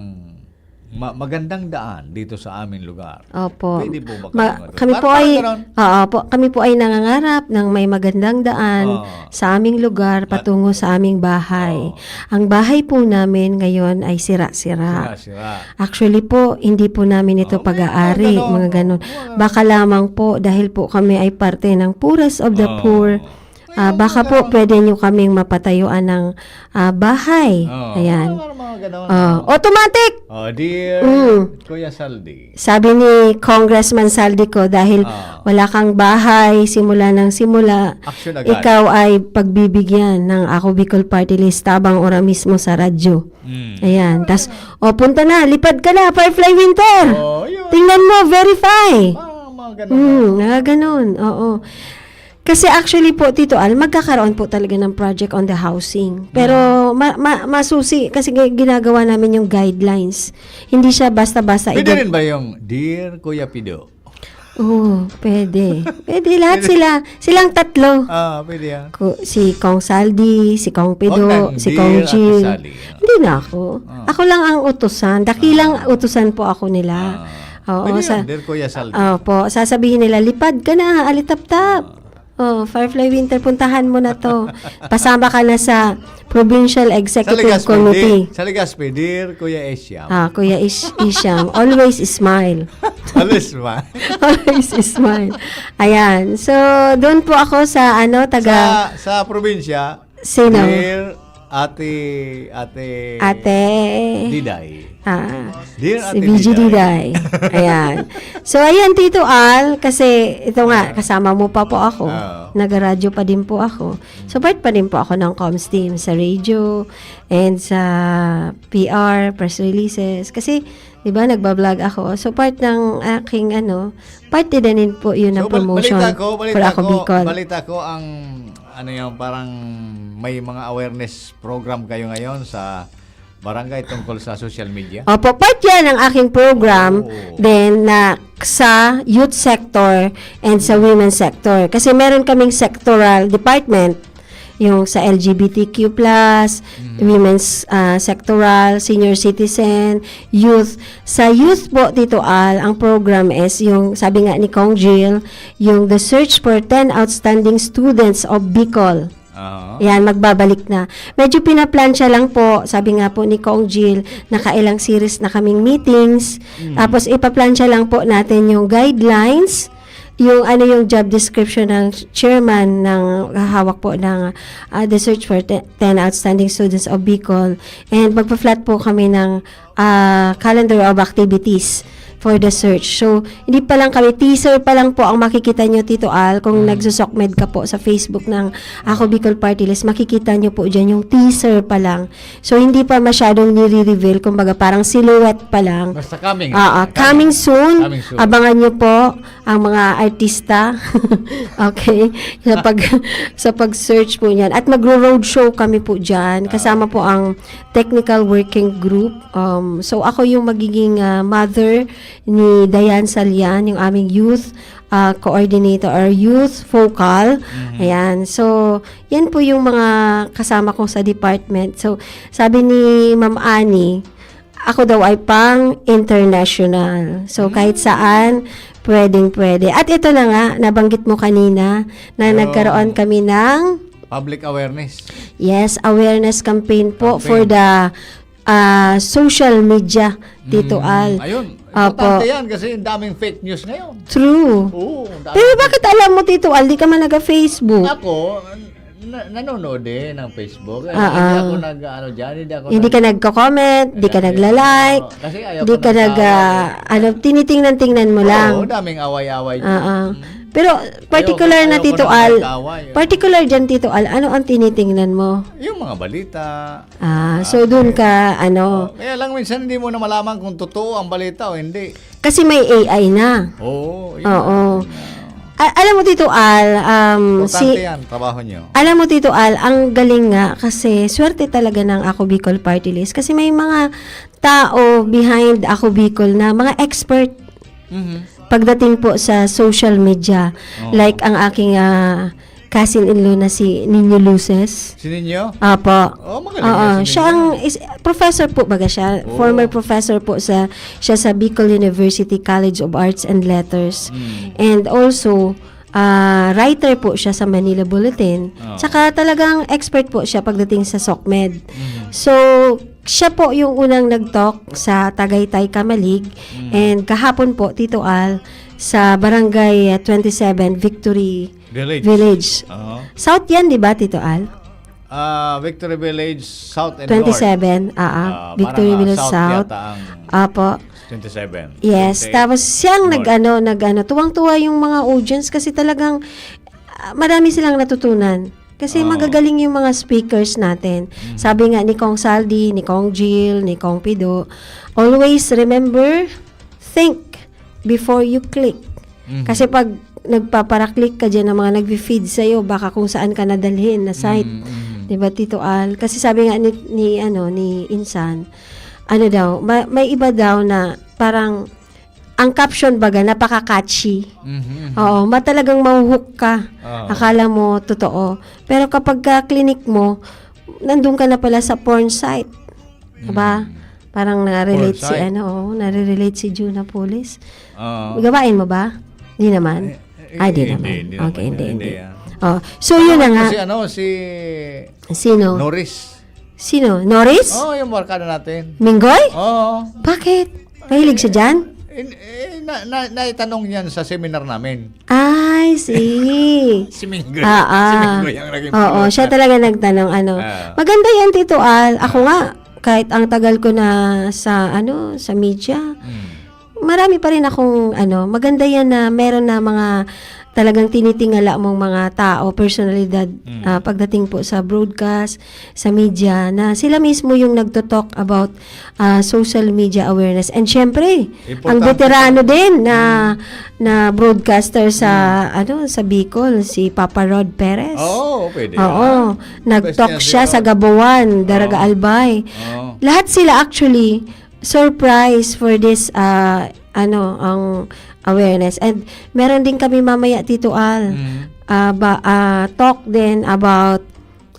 ma- magandang daan dito sa aming lugar. Opo. Pwede po ba Ma- kami mag- kami po Parang ay ganon. Oo po, kami po ay nangangarap ng may magandang daan Oo. sa aming lugar Mat- patungo sa aming bahay. Oo. Ang bahay po namin ngayon ay sira-sira. Sira-sira. Actually po, hindi po namin ito Oh, may pag-aari, mga ganon. mga ganon. Mga ganon. Baka lamang po dahil po kami ay parte ng poorest of the Oo. poor. May Ah, mga baka po ganon. pwede nyo kaming mapatayuan ng ah, bahay. Oo. Ayan. Mga, mga ganon. Oh, automatic! Oh, dear Mm. Kuya Saldi. Sabi ni Congressman Saldi ko, dahil Ah. wala kang bahay, simula ng simula, Action agad. ikaw ay pagbibigyan ng Ako Bicol Party List tabang ora mismo sa radyo. Mm. Ayan. Tas, o punta na, lipad ka na, Firefly Winter. Oh, yun. Tingnan mo, verify. Ah, mga ganon. Hmm, nga ganun. Oo. Kasi actually po, Tito Al, magkakaroon po talaga ng project on the housing. Pero ma- ma- masusi kasi gi- ginagawa namin yung guidelines. Hindi siya basta-basta Pwede i-, rin ba yung Dear Kuya Pido? Oo, pwede. Pwede lahat sila. Silang tatlo. Ah, pwede yan. Ku- si Kong Saldi, si Kong Pido, Wag nang si Dear Kong Ate Jill. Sally. Hindi na ako. Ah. Ako lang ang utusan. Dakilang utusan po ako nila. Ah. Oo, Pwede sa, yan, Dear Kuya Saldi. Opo, sasabihin nila, lipad ka na, alitap-tap. Oh, Firefly Winter, puntahan mo na to. Pasama ka na sa Provincial Sa Executive Legazpi, Committee. Dear, sa Legazpi, Dear Kuya Esyam. Ah, Kuya Ish Isham, always smile. Alis ba? Always smile. Ayan. So, doon po ako sa, ano, taga Sa, sa probinsya, Sino? Dear Ate, Ate, Ate. Diday. Ah, Dear si Ate V G Diday. Diday. Ayan. So, ayan, Tito Al, kasi ito nga, kasama mo pa po ako. Oo. Nagaradyo pa din po ako. So, part pa din po ako ng comms team sa radio and sa P R, press releases. Kasi, di ba, nagbablog ako. So, part ng aking, ano, part din po yun ng So, bal- promotion balita ko, balita for Ako ko, Bicol. Balita ko ang, ano yung parang may mga awareness program kayo ngayon sa barangay tungkol sa social media? Opo, part yan ng aking program Oo. din na sa youth sector and sa women sector. Kasi meron kaming sectoral department. yung sa L G B T Q plus, women's, ah, sectoral, senior citizen, youth. Sa youth po, Tito Al, ang program is yung, sabi nga ni Kong Jill, yung The Search for ten Outstanding Students of Bicol. Oo. Yan, magbabalik na. Medyo pinaplansya lang po, sabi nga po ni Kong Jill, nakailang series na kaming meetings. Tapos ipaplansya lang po natin yung guidelines, yung ano yung job description ng chairman ng hawak po ng, ah, The Search for te- ten Outstanding Students of Bicol. And magpa-flat po kami ng, ah, calendar of activities for the search. So, hindi pa lang kami, teaser pa lang po ang makikita nyo, Tito Al, kung nagsusokmed ka po sa Facebook ng Ako Bicol Party List, makikita nyo po dyan yung teaser pa lang. So, hindi pa masyadong nire-reveal, kumbaga parang silhouette pa lang. Basta coming. Ah, ah, coming soon. Coming soon. Abangan nyo po ang mga artista. Okay? Sa pag, sa pag-search po niyan. At magro-roadshow kami po dyan. Kasama po ang technical working group. Um, so, ako yung magiging, ah, mother ni Diane Salian, yung aming youth, ah, coordinator or youth focal. Ayan. So, yan po yung mga kasama ko sa department. So, sabi ni Ma'am Annie, ako daw ay pang-international. So, kahit saan, pwedeng-pwede. At ito na nga, nabanggit mo kanina na nagkaroon kami ng Public awareness. Yes, awareness campaign po for the, ah, social media, Tito Al. Ayun. Opo. Importante yan kasi ang daming fake news ngayon. True. Oo, ang dami. Pero bakit alam mo, Tito Al, di ka man naga-Facebook? Ako, na- nanonood din ng Facebook. Eh, hindi ako nag-ano dyan, hindi ako Hindi ka nag- nagko-comment, di ka Kasi, nagla-like, oo, kasi ayaw di ko ka nag, nag-away. ah, ano, tinitingnan-tingnan mo lang. Oo, daming away-away dyan. Oo. Mm. Pero particular Ayoko, na, ayoko Tito na Al, nag-away, eh. particular dyan, Tito Al, ano ang tinitingnan mo? Yung mga balita. Ah, so Ah, doon okay. ka, ano? Oh, kaya lang minsan hindi mo na malaman kung totoo ang balita o hindi. Kasi may A I na. Oo, yun Oo. na. A- alam mo, Tito Al, um, Importante si yan, trabaho nyo. Alam mo, Tito Al, ang galing nga kasi swerte talaga ng Ako Bicol Party List kasi may mga tao behind Ako Bicol na mga expert Mhm. pagdating po sa social media. Oo. Like ang aking, ah, cousin-in-law na si Nino Luces. Si Nino? Apo. Oh, magaling Oo, nga si siya Nino. ang is-, professor po baga siya. Oo. Former professor po sa, siya sa Bicol University College of Arts and Letters. Mm. And also, ah, writer po siya sa Manila Bulletin. Oo. Tsaka talagang expert po siya pagdating sa SOCMED. Mm. So, siya po yung unang nag-talk sa Tagaytay, Camalig. Mm. And kahapon po, Tito Al, sa Barangay, ah, twenty-seven Victory Village. Village. Oo. South yan, di ba, Tito Al? Ah, Victory Village South and North. twenty-seven, ah, ah. Ah, Victory parang, ah, Village South South. yata ang Apo. twenty-seven. Yes, Twenty-eight tapos siyang North. nag-ano, nag-ano, tuwang-tuwa yung mga audience kasi talagang, ah, marami silang natutunan. Kasi Oo. magagaling yung mga speakers natin. Mm. Sabi nga ni Kong Saldi, ni Kong Jill, ni Kong Pido, always remember, think before you click. Mhm. Kasi pag nagpapara-click ka dyan ng mga nagfi-feed sa'yo, baka kung saan ka nadalhin na site. Mm, mm. Di ba, Tito Al? Kasi sabi nga ni, ni, ano, ni Insan, ano daw, ma- may iba daw na parang, ang caption baga, napaka-catchy. Mhm, mhm. Oo, ma- talagang mahuhook ka. Oo. Akala mo, totoo. Pero kapag ka-click mo, nandun ka na pala sa porn site. Diba? Mm. Parang narelate Porn si, site. ano, oh, nare-relate si Juna Pulis. Oo. Gawain mo ba? Di naman? Eh, eh, Ah, di hindi, naman. hindi Okay, naman. hindi, Hindi, hindi. ah. Oh, so, yun na Ano nga. si, ano, si Sino? Norris? Sino? Norris? Oo, yung barkada natin. Minggoy? Oo. Bakit? Mahilig siya dyan? Eh, eh, na, na, naitanong yan sa seminar namin. I see. Si Minggoy. Ah, ah. Si Minggoy ang naging Oo, piloto. siya talaga nagtanong, ano. Ah. Maganda yan, Tito Al. Ako Ah. nga, kahit ang tagal ko na sa, ano, sa media, Hmm. marami pa rin akong, ano, maganda yan na meron na mga talagang tinitingala mong mga tao, personalidad, Hmm. ah, pagdating po sa broadcast, sa media, na sila mismo yung nagto-talk about, ah, social media awareness. And syempre, ang Importante veterano yan. din na, Hmm. na broadcaster sa, Hmm. ano, sa Bicol, si Papa Rod Perez. Oo, pwede Oo. yan. Nag-talk Best siya yan sa siguro. Gabuan, Daraga Oo. Albay. Oo. Lahat sila actually surprise for this, ah, ano, ang awareness. And meron din kami mamaya, Tito Al, Mm. ah, ba, ah, talk din about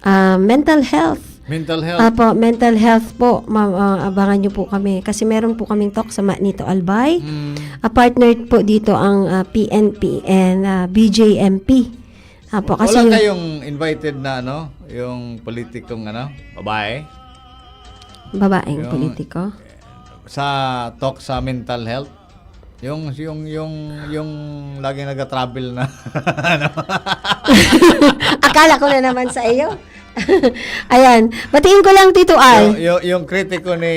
ah, mental health. Mental health. Apo, mental health po, ma- ah, abangan niyo po kami. Kasi meron po kaming talk sa Manito Albay. Mm. A partner po dito ang ah, P N P and ah, B J M P. Apo, kasi Wala yung kayong invited na ano, yung politikong ano, babae? babaeng Yung- politiko. Sa talk sa mental health? Yung, yung, yung, yung laging nag-travel na. ano? Akala ko na naman sa iyo. Ayan. Batiin ko lang, Tito Al. yung, yung, yung kritiko ni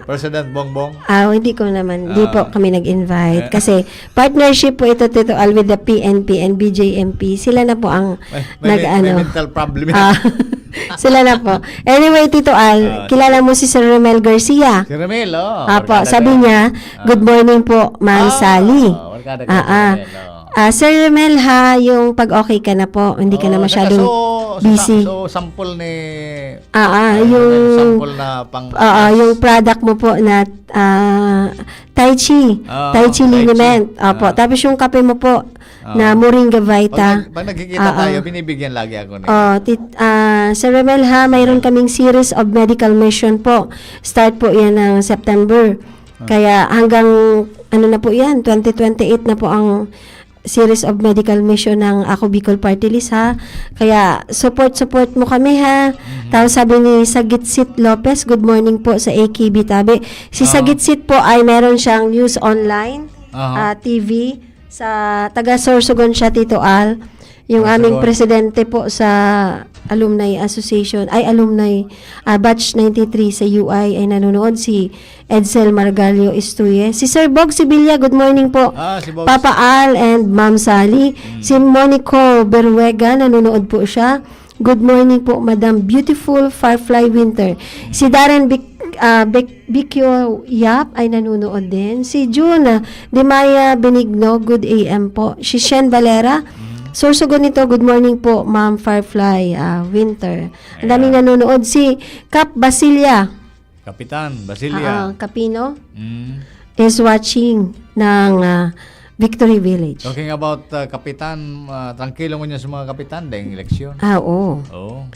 President Bongbong. Ah, hindi ko naman. Hindi Ah. po kami nag-invite. Eh. Kasi partnership po ito, Tito Al, with the P N P and B J M P. Sila na po ang May, may, nag-ano. may mental problem. Ah, sila na po. Anyway, Tito Al, Ah, kilala mo si Sir Romel Garcia? Si Romel, oh. Apo, barkada sabi ko. niya, "Good morning po, Ma'am Ah, Sally." barkada ko, Ah, ah. Romel, oh. Ah, Sir Romel ha, yung pag-okay ka na po, hindi ka na Oh, masyadong nakaso-, busy. So, sample ni... Ah, ah, ano, yung sample na pang... Oo, yung product mo po na ah, Tai Chi. Oo, Tai Chi Tai Chi. liniment. Opo. Ah. Tapos yung kape mo po na Ah. Moringa Pag, Vita. nag- pag nagkikita Ah, ah. tayo, binibigyan lagi ako ni... Oh, tit, ah, Sir Romel ha, mayroon kaming series of medical mission po. Start po yan ng September. Ah. Kaya hanggang ano na po yan, twenty twenty-eight na po ang series of medical mission ng Ako Bicol Party List ha. Kaya support, support mo kami ha. Mhm. Tapos sabi ni Sagitsit Lopez, "Good morning po sa A K B Tabi." Si Ah. Sagitsit po ay meron siyang news online, Aha. ah, T V, sa taga Sorsogon siya, Tito Al. Yung Ah, aming Sorsogon. presidente po sa Alumni Association, ay alumni, ah, batch ninety-three sa U I ay nanonood, si Edsel Margallo Estuye. Si Sir Bog Sibilia, good morning po. Ah, si Bogs. Papa Al and Ma'am Sally. Mm. Si Monico Berruega, nanonood po siya. "Good morning po, Madam Beautiful Firefly Winter." Si Darren Bic, ah, Bic, Bicchio Yap ay nanonood din. Si June, ah, Dimaya Benigno, good A M po. Si Shen Valera, Mm. Sorsogon nito, "Good morning po, Ma'am Firefly, ah, Winter." Ang daming Ayan. nanonood. Si Cap Basilia, Kapitan Basilia. ah, Capino, Mm. is watching ng ah, Victory Village. Talking about uh, kapitan, uh, tranquilo ngunyan sa mga kapitan, dahil eleksyon. Ah, oo. Oo.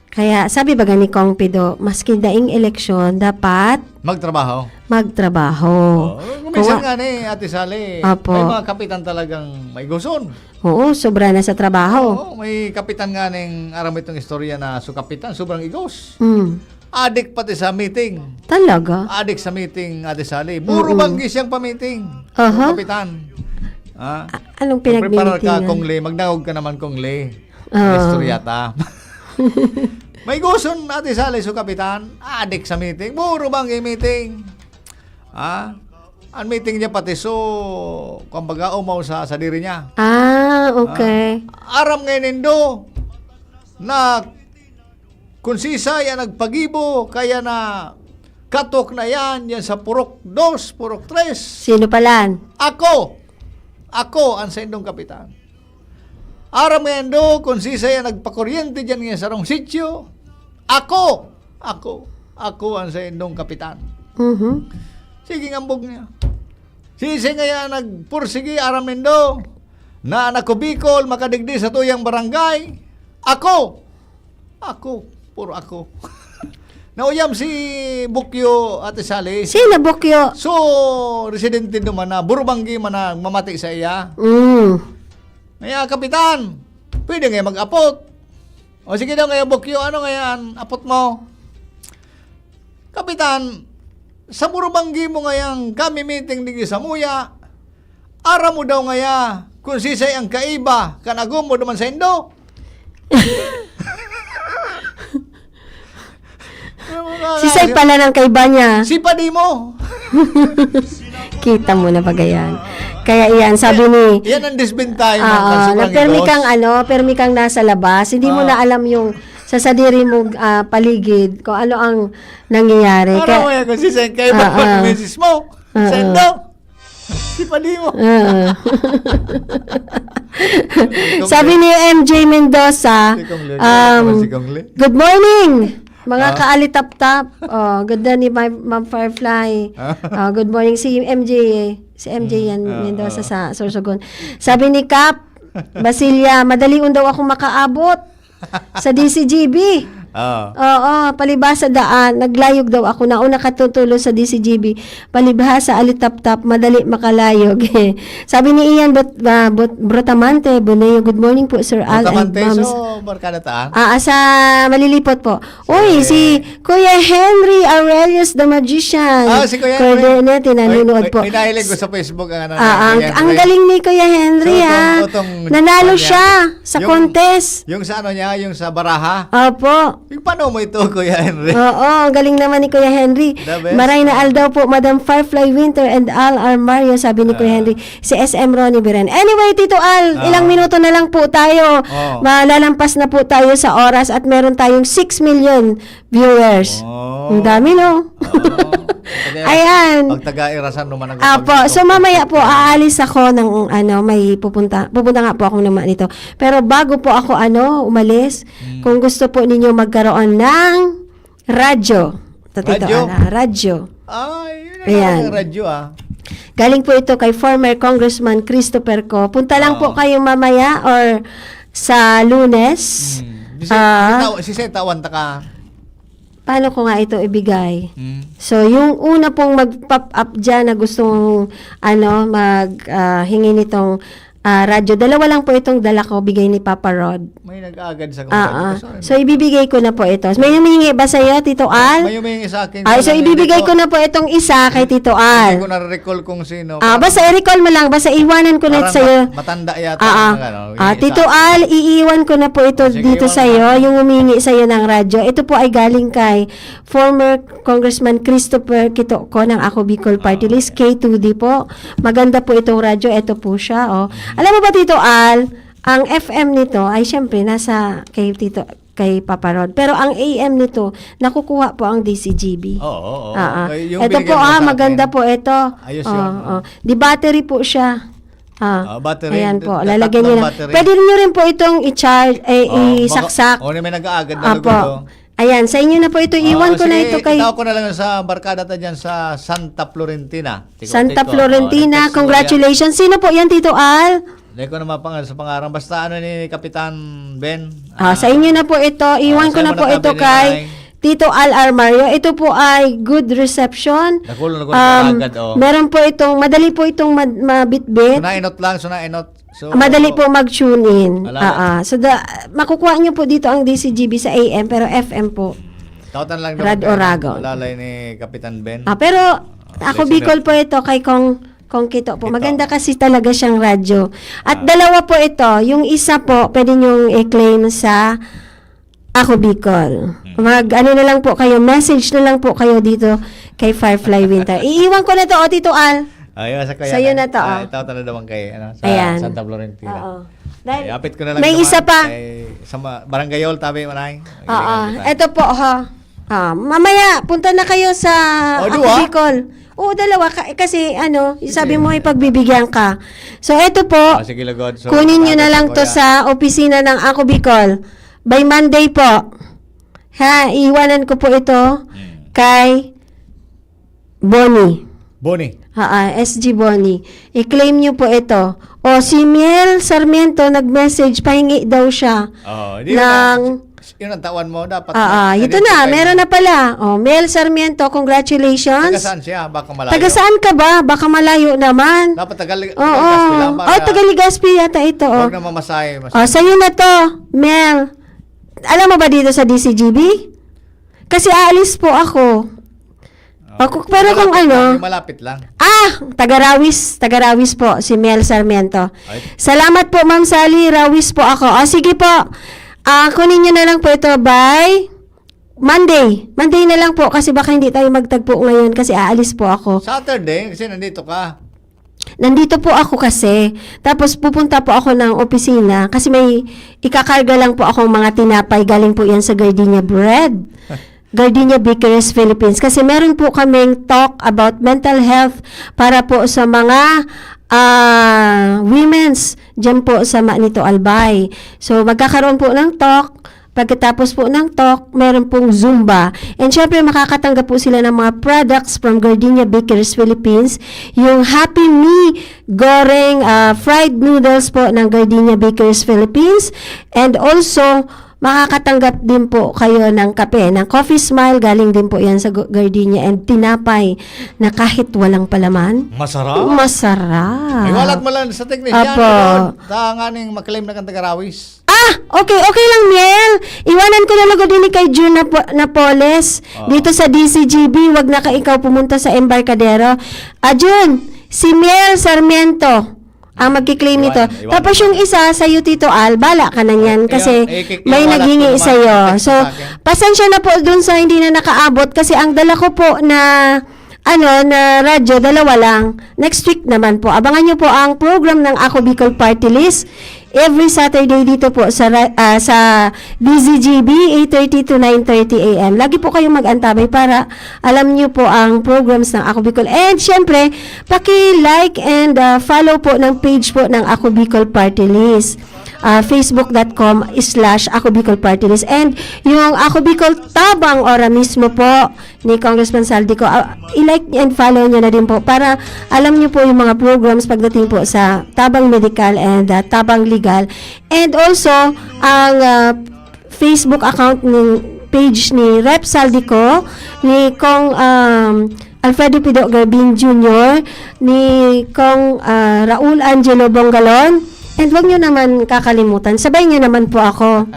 Kaya sabi baga ni Kong Pido, maski daing eleksyon, dapat Magtrabaho. magtrabaho. Oh, kung minsan Kung- nga ni Ate Sally, Apo. may mga kapitan talagang maigoson. Oo, sobra na sa trabaho. Oo, may kapitan nga ning aram itong istorya na su kapitan, sobrang igos. Mm. Adik pati sa meeting. Talaga? Adik sa meeting, Ate Sally. Buro Mm-mm. banggi siyang pamiting. Aha. Kapitan. Ah? A- anong Magprepara ka, pinagmimitingan? Kong Le. Magdangog ka naman, Kong Le. Oo. Istorya ta. May guson, Ate Sally, su kapitan. Adik sa meeting. Buro banggi meeting. Ah? Ang meeting niya pati so, kumbaga, umaw sa sadiri niya. Ah, okay. Aram ngayon nindo na kung sisay ang nagpagibo, kaya na katok na yan, yan sa purok dos, purok tres. Sino palan? Ako! Ako ang saindong kapitan. Aram ngayon nindo kung sisay ang nagpakuryente dyan ngayon sa sarong sityo. Ako! Ako! Ako ang saindong kapitan. Mhm. Sige, ngambog niya. Sisay ngaya nagpursigi, aram nindo, na ang Ako Bicol makadigdi sa tuyang barangay? Ako! Ako! Puro ako. Nauyam si Bukyo, Ate Sally. Sino, Bukyo? So, residente naman na, burubanggi man na mamati sa iya. Mm. Ngaya, Kapitan, pwede nga mag-apot. O sige daw, ngaya, Bukyo, ano ngaya an apot mo? Kapitan, sa burubanggi mo ngayang kami meeting digdi sa muya, aram mo daw ngaya kung sisay ang kaiba kan agom mo duman saindo? Sisay pala ng kaiba niya. Si padi mo. Kita mo na ba yan? Kaya iyan, sabi ni... Yan ang disbintay, mga Ah, kasobrang na permi igos. Kang ano, permi kang nasa labas, hindi mo Ah. na alam yung sa sadiri mo ah, paligid, kung ano ang nangyayari. Ano Kaya- mo yan kung sisay ang kaiba Ah, ah. ng misis mo? Ah, Saindo? ah. Si padi mo. Ah. Sabi ni M J Mendoza, Si Kong Le, um, si Kong Le. "Good morning, mga Ah. kaalitaptap." Oh, ganda ni Ma- Ma'am Firefly. Ah. Oh, good morning si M J. Si M J yan, Ah, Mendoza ah. Sa Sorsogon. Sabi ni Cap Basilia, "Madalion daw ako makaabot." Sa D C G B. Oo. Oo, palibhasa daan, naglayog daw ako. Nauna katutulo sa D C G B. Palibhasa, alitaptap, madali makalayog. Sabi ni Ian Bot, ah, Bot, Brotamante, Boneo, "Good morning po, Sir Al and Brotamante, Ma'ams." So, barkada ta, ah? Ah, sa Malilipot po. Uy, si Kuya Henry Aurelius the Magician. Ah, si Kuya Henry. Coordinate, nanonood May- po. May nahilig ko sa Facebook ang ano Ah, ang, Kuya ang Henry. galing ni Kuya Henry, So, ha? itong- itong Nanalo kanya, siya sa yung- contest. Yung sa ano niya, yung sa baraha. Opo. Yung paano mo ito, Kuya Henry? Oo, ang galing naman ni Kuya Henry. The best. Maray na aldaw po, Madam Firefly Winter and Al Armario, sabi ni Kuya Ah. Henry. Si S M Ronnie Biren. Anyway, Tito Al, Ah. ilang minuto na lang po tayo. Oh. Malalampas na po tayo sa oras at meron tayong six million viewers. Oh. Ang dami, no? Oo. Pag- Ayan. Pag taga-irasan naman ang Apo, so mamaya po aalis ako ng ano, may pupunta pupunta nga po ako naman nito. Pero bago po ako ano, umalis, Hmm. kung gusto po ninyo magkaroon ng radyo. Ito, Tito Radyo? Ana, radyo. Ay, yun Ayan. Ang radyo ah. Galing po ito kay former Congressman Christopher Co. Punta lang po Oo. kayo mamaya or sa Lunes. Hmm. Si, Ah. si, si Seta Wan taka. Paano ko nga ito ibigay? Hmm. So, yung una pong mag-pop up dyan na gustong ano, mag ah, hingi nitong ah, radyo, dalawa lang po itong dala ko, bigay ni Papa Rod. May nag-aagad sa Ah, ah. Sorry. So, ibibigay ko na po ito. May humingi ba sa'yo, Tito Al? May humingi sa akin. Ay, so Kaya ibibigay hindi ko na po itong isa kay Tito Hindi Al. ko na-recall kung sino. Ah, basta i-recall mo lang, basta iwanan ko na Parang sa'yo. mat- matanda yata. Ah, ah. Ang ano, Ah, yung Tito isa. Al, iiwan ko na po ito Ah, sige, dito iwan mo sa'yo, na. Yung humingi sa'yo ng radyo. Ito po ay galing kay former Congressman Christopher Quitoco ng Ako Bicol Party Ah, List, K two D po. Maganda po itong radyo. Ito po siya, oh. Alam mo ba, Tito Al, ang F M nito ay siyempre nasa kay Tito kay Papa Rod. Pero ang A M nito, nakukuha po ang D C G B. Oo, oo. Ah, ah. Ay, yung Ito binigay po, mo ah, sa maganda akin. po ito. Ayos Oh, yun, oh. oh. Di battery po siya. Ah, Ah, battery. Ayan po, Tatlong lalagyan niyo lang. Battery. Pwede niyo rin po itong i-charge, eh, Oh, baka- isaksak. Oh, may nag-aagad na Apo. lugar, oh. Ayan, sa inyo na po ito. Iwan Oh, ko na sige, ito kay... Itaw ko na lang sa barkada ta dyan sa Santa Florentina. Tiko, Santa tiko. Florentina, Oh, nagtext ko congratulations. Sino po yan, Tito Al? Hindi ko na mapangalan sa pangaran. Basta ano ni Kapitan Ben. Ah, sa inyo na po ito. Iwan Ah, ko sa'yo na mo po na ito tabi ni kay Nanay. Tito Al Armario. Ito po ay good reception. Nakulo, nakulo, Um, agad, oh. Meron po itong, madali po itong mad- mabitbit. So, nainot lang, so nainot. So, Madali po mag-tune in. Wala Ah, ah. So, the, makukuha nyo po dito ang D C G B sa A M, pero F M po. Tautan lang Rad naman Oragon. Lalay ni Kapitan Ben. Ah, pero ako listener. Bicol po ito kay Kong Kong Kito po. Kito. Maganda kasi talaga siyang radyo. At Ah. dalawa po ito. Yung isa po, pwede nyong i-claim sa Ako Bicol. Hmm. Mag, ano na lang po kayo, message na lang po kayo dito kay Firefly Winter. Iiwan ko na to, o Tito Al. Ayun, sa kaya Sa'yo na to, ah. Itaw na naman kay ano, sa Ayan. Santa Florentina. Oo. Dahil Ay, apit ko na lang may naman isa pa. Kay, sa ma- Barangay Hall, tabi mo na. Oo. Ito po, ha. Ah, mamaya, punta na kayo sa Oh, Ako duwa? Bicol. Oo, dalawa. Ka, kasi, ano, sabi mo, ipagbibigyan ka. So, ito po, Oh, sige, lugod. So, kunin nyo na nabit lang ko to yan. sa opisina ng Ako Bicol. By Monday po. Ha, iiwanan ko po ito Hmm. kay Bonnie. Bonnie. Ha, S G Bonnie. I-claim nyo po ito. O, si Miel Sarmiento nag-message, pahingi daw siya Oh, di ng... Yun ang tawan mo. Dapat Ah, ah, ito na, meron na pala. Oh, Mel Sarmiento, congratulations. Taga saan siya? Baka malayo. Taga saan ka ba? Baka malayo naman. Dapat taga, Oo. Legazpi lang. Oh, taga Legazpi yata ito. Oh. Huwag na mamasahe. Mas- Oh, sa'yo na to, Mel. Alam mo ba dito sa D C G B? Kasi aalis po ako. Ako, pero Malapit kung ano, lang, malapit lang. Ah, taga Rawis, taga Rawis po, si Mel Sarmiento. Ay. Salamat po, Ma'am Sally, Rawis po ako. O, sige po. Ah, kunin nyo na lang po ito by Monday. Monday na lang po kasi baka hindi tayo magtagpo ngayon kasi aalis po ako. Saturday, kasi nandito ka. Nandito po ako kasi, tapos pupunta po ako ng opisina kasi may ikakarga lang po akong mga tinapay, galing po yan sa Gardenia Bread. Gardenia Bakeries Philippines. Kasi meron po kaming talk about mental health para po sa mga ah, women's dyan po sa Manito Albay. So, magkakaroon po ng talk. Pagkatapos po ng talk, meron pong Zumba. And syempre, makakatanggap po sila ng mga products from Gardenia Bakeries Philippines. Yung Happy Me Goreng ah, Fried Noodles po ng Gardenia Bakeries Philippines. And also, makakatanggap din po kayo ng kape, ng Coffee Smile. Galing din po yan sa gu- gardenia, and tinapay na kahit walang palaman. Masarap. Masarap. Ay, walat mo lang sa technician. Apo. Ngayon, ta nganing maklaim na kang taga-Rawis. Ah, okay, okay lang, Miel. Iwanan ko na lugod ini kay Jun Napo- Napoles. Oo. Dito sa D C G B, wag na ka ikaw pumunta sa Embarcadero. Ah, Jun, si Miel Sarmiento ang magkiklaim nito. Iwanan, iwanan. Tapos yung isa sa'yo, Tito Al, bala ka na niyan kasi may naghingi sa'yo. So, pasensya na po dun sa hindi na nakaabot kasi ang dala ko po na, ano, na radyo, dalawa lang. Next week naman po. Abangan nyo po ang program ng Ako Bicol Party List every Saturday dito po sa ra- ah, sa D Z G B, eight thirty to nine thirty a m. Lagi po kayong mag-antabay para alam nyo po ang programs ng Ako Bicol. And syempre, paki-like and, ah, follow po ng page po ng Ako Bicol Party List. Ah, facebook dot com slash Ako Bicol Party List. And yung Ako Bicol Tabang Ora mismo po ni Congressman Zaldy Co, ah, i-like and follow nyo na din po para alam nyo po yung mga programs pagdating po sa Tabang Medical and, ah, Tabang Legal. And also, ang, ah, Facebook account ni page ni Rep Zaldy Co, ni Cong, um, Alfredo Pido Garbin Junior, ni Cong, ah, Raul Angelo Bongalon. And wag nyo naman kakalimutan, sabay nyo naman po ako.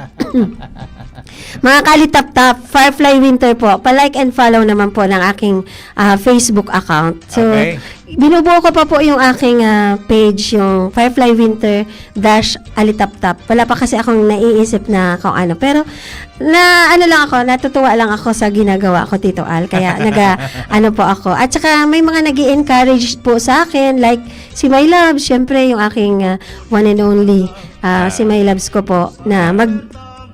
Mga kalitaptap, Firefly Winter po. Pa-like and follow naman po ng aking, ah, Facebook account. So, Okay. binubuo ko pa po yung aking, ah, page, yung Firefly Winter dash Alitaptap. Wala pa kasi akong naiisip na kung ano. Pero, na ano lang ako, natutuwa lang ako sa ginagawa ko, Tito Al. Kaya naga, ano po ako. At saka may mga nag encourage po sa akin, like si My Love, syempre yung aking, ah, one and only, ah, si My Loves ko po, na mag,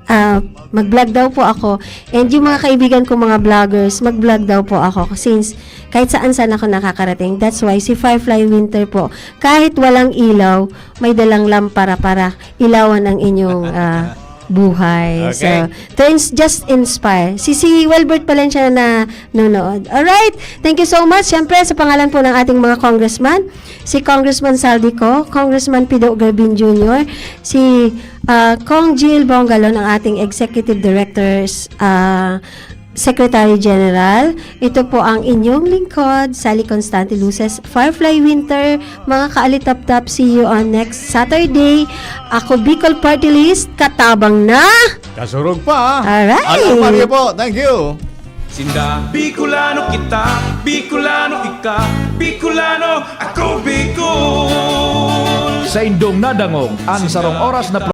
ah, mag-vlog daw po ako. And yung mga kaibigan ko, mga vloggers, mag-vlog daw po ako. Since kahit saan-saan ako nakakarating. That's why si Firefly Winter po, kahit walang ilaw, may dalang lampara para ilawan ang inyong, ah, buhay. So, Okay. turns just inspire. Si, si Welbert Palencia na nanonood. Alright. Thank you so much. Siyempre, sa pangalan po ng ating mga congressman, si Congressman Zaldy Co, Congressman Pido Garbin Junior, si, ah, Cong Jill Bongalon, ang ating executive directors, ah, Secretary General. Ito po ang inyong lingkod, Sally Constante Luces, Firefly Winter. Mga kaalitaptap, see you on next Saturday. Ako, Bicol Party List, katabang na! Kasurog pa, ha? Alright. Alam, Mario po. Thank you. Sinda, Bicolano kita, Bicolano ika, Bicolano ako, Bicol. Sa indong nadangog ang sarong oras na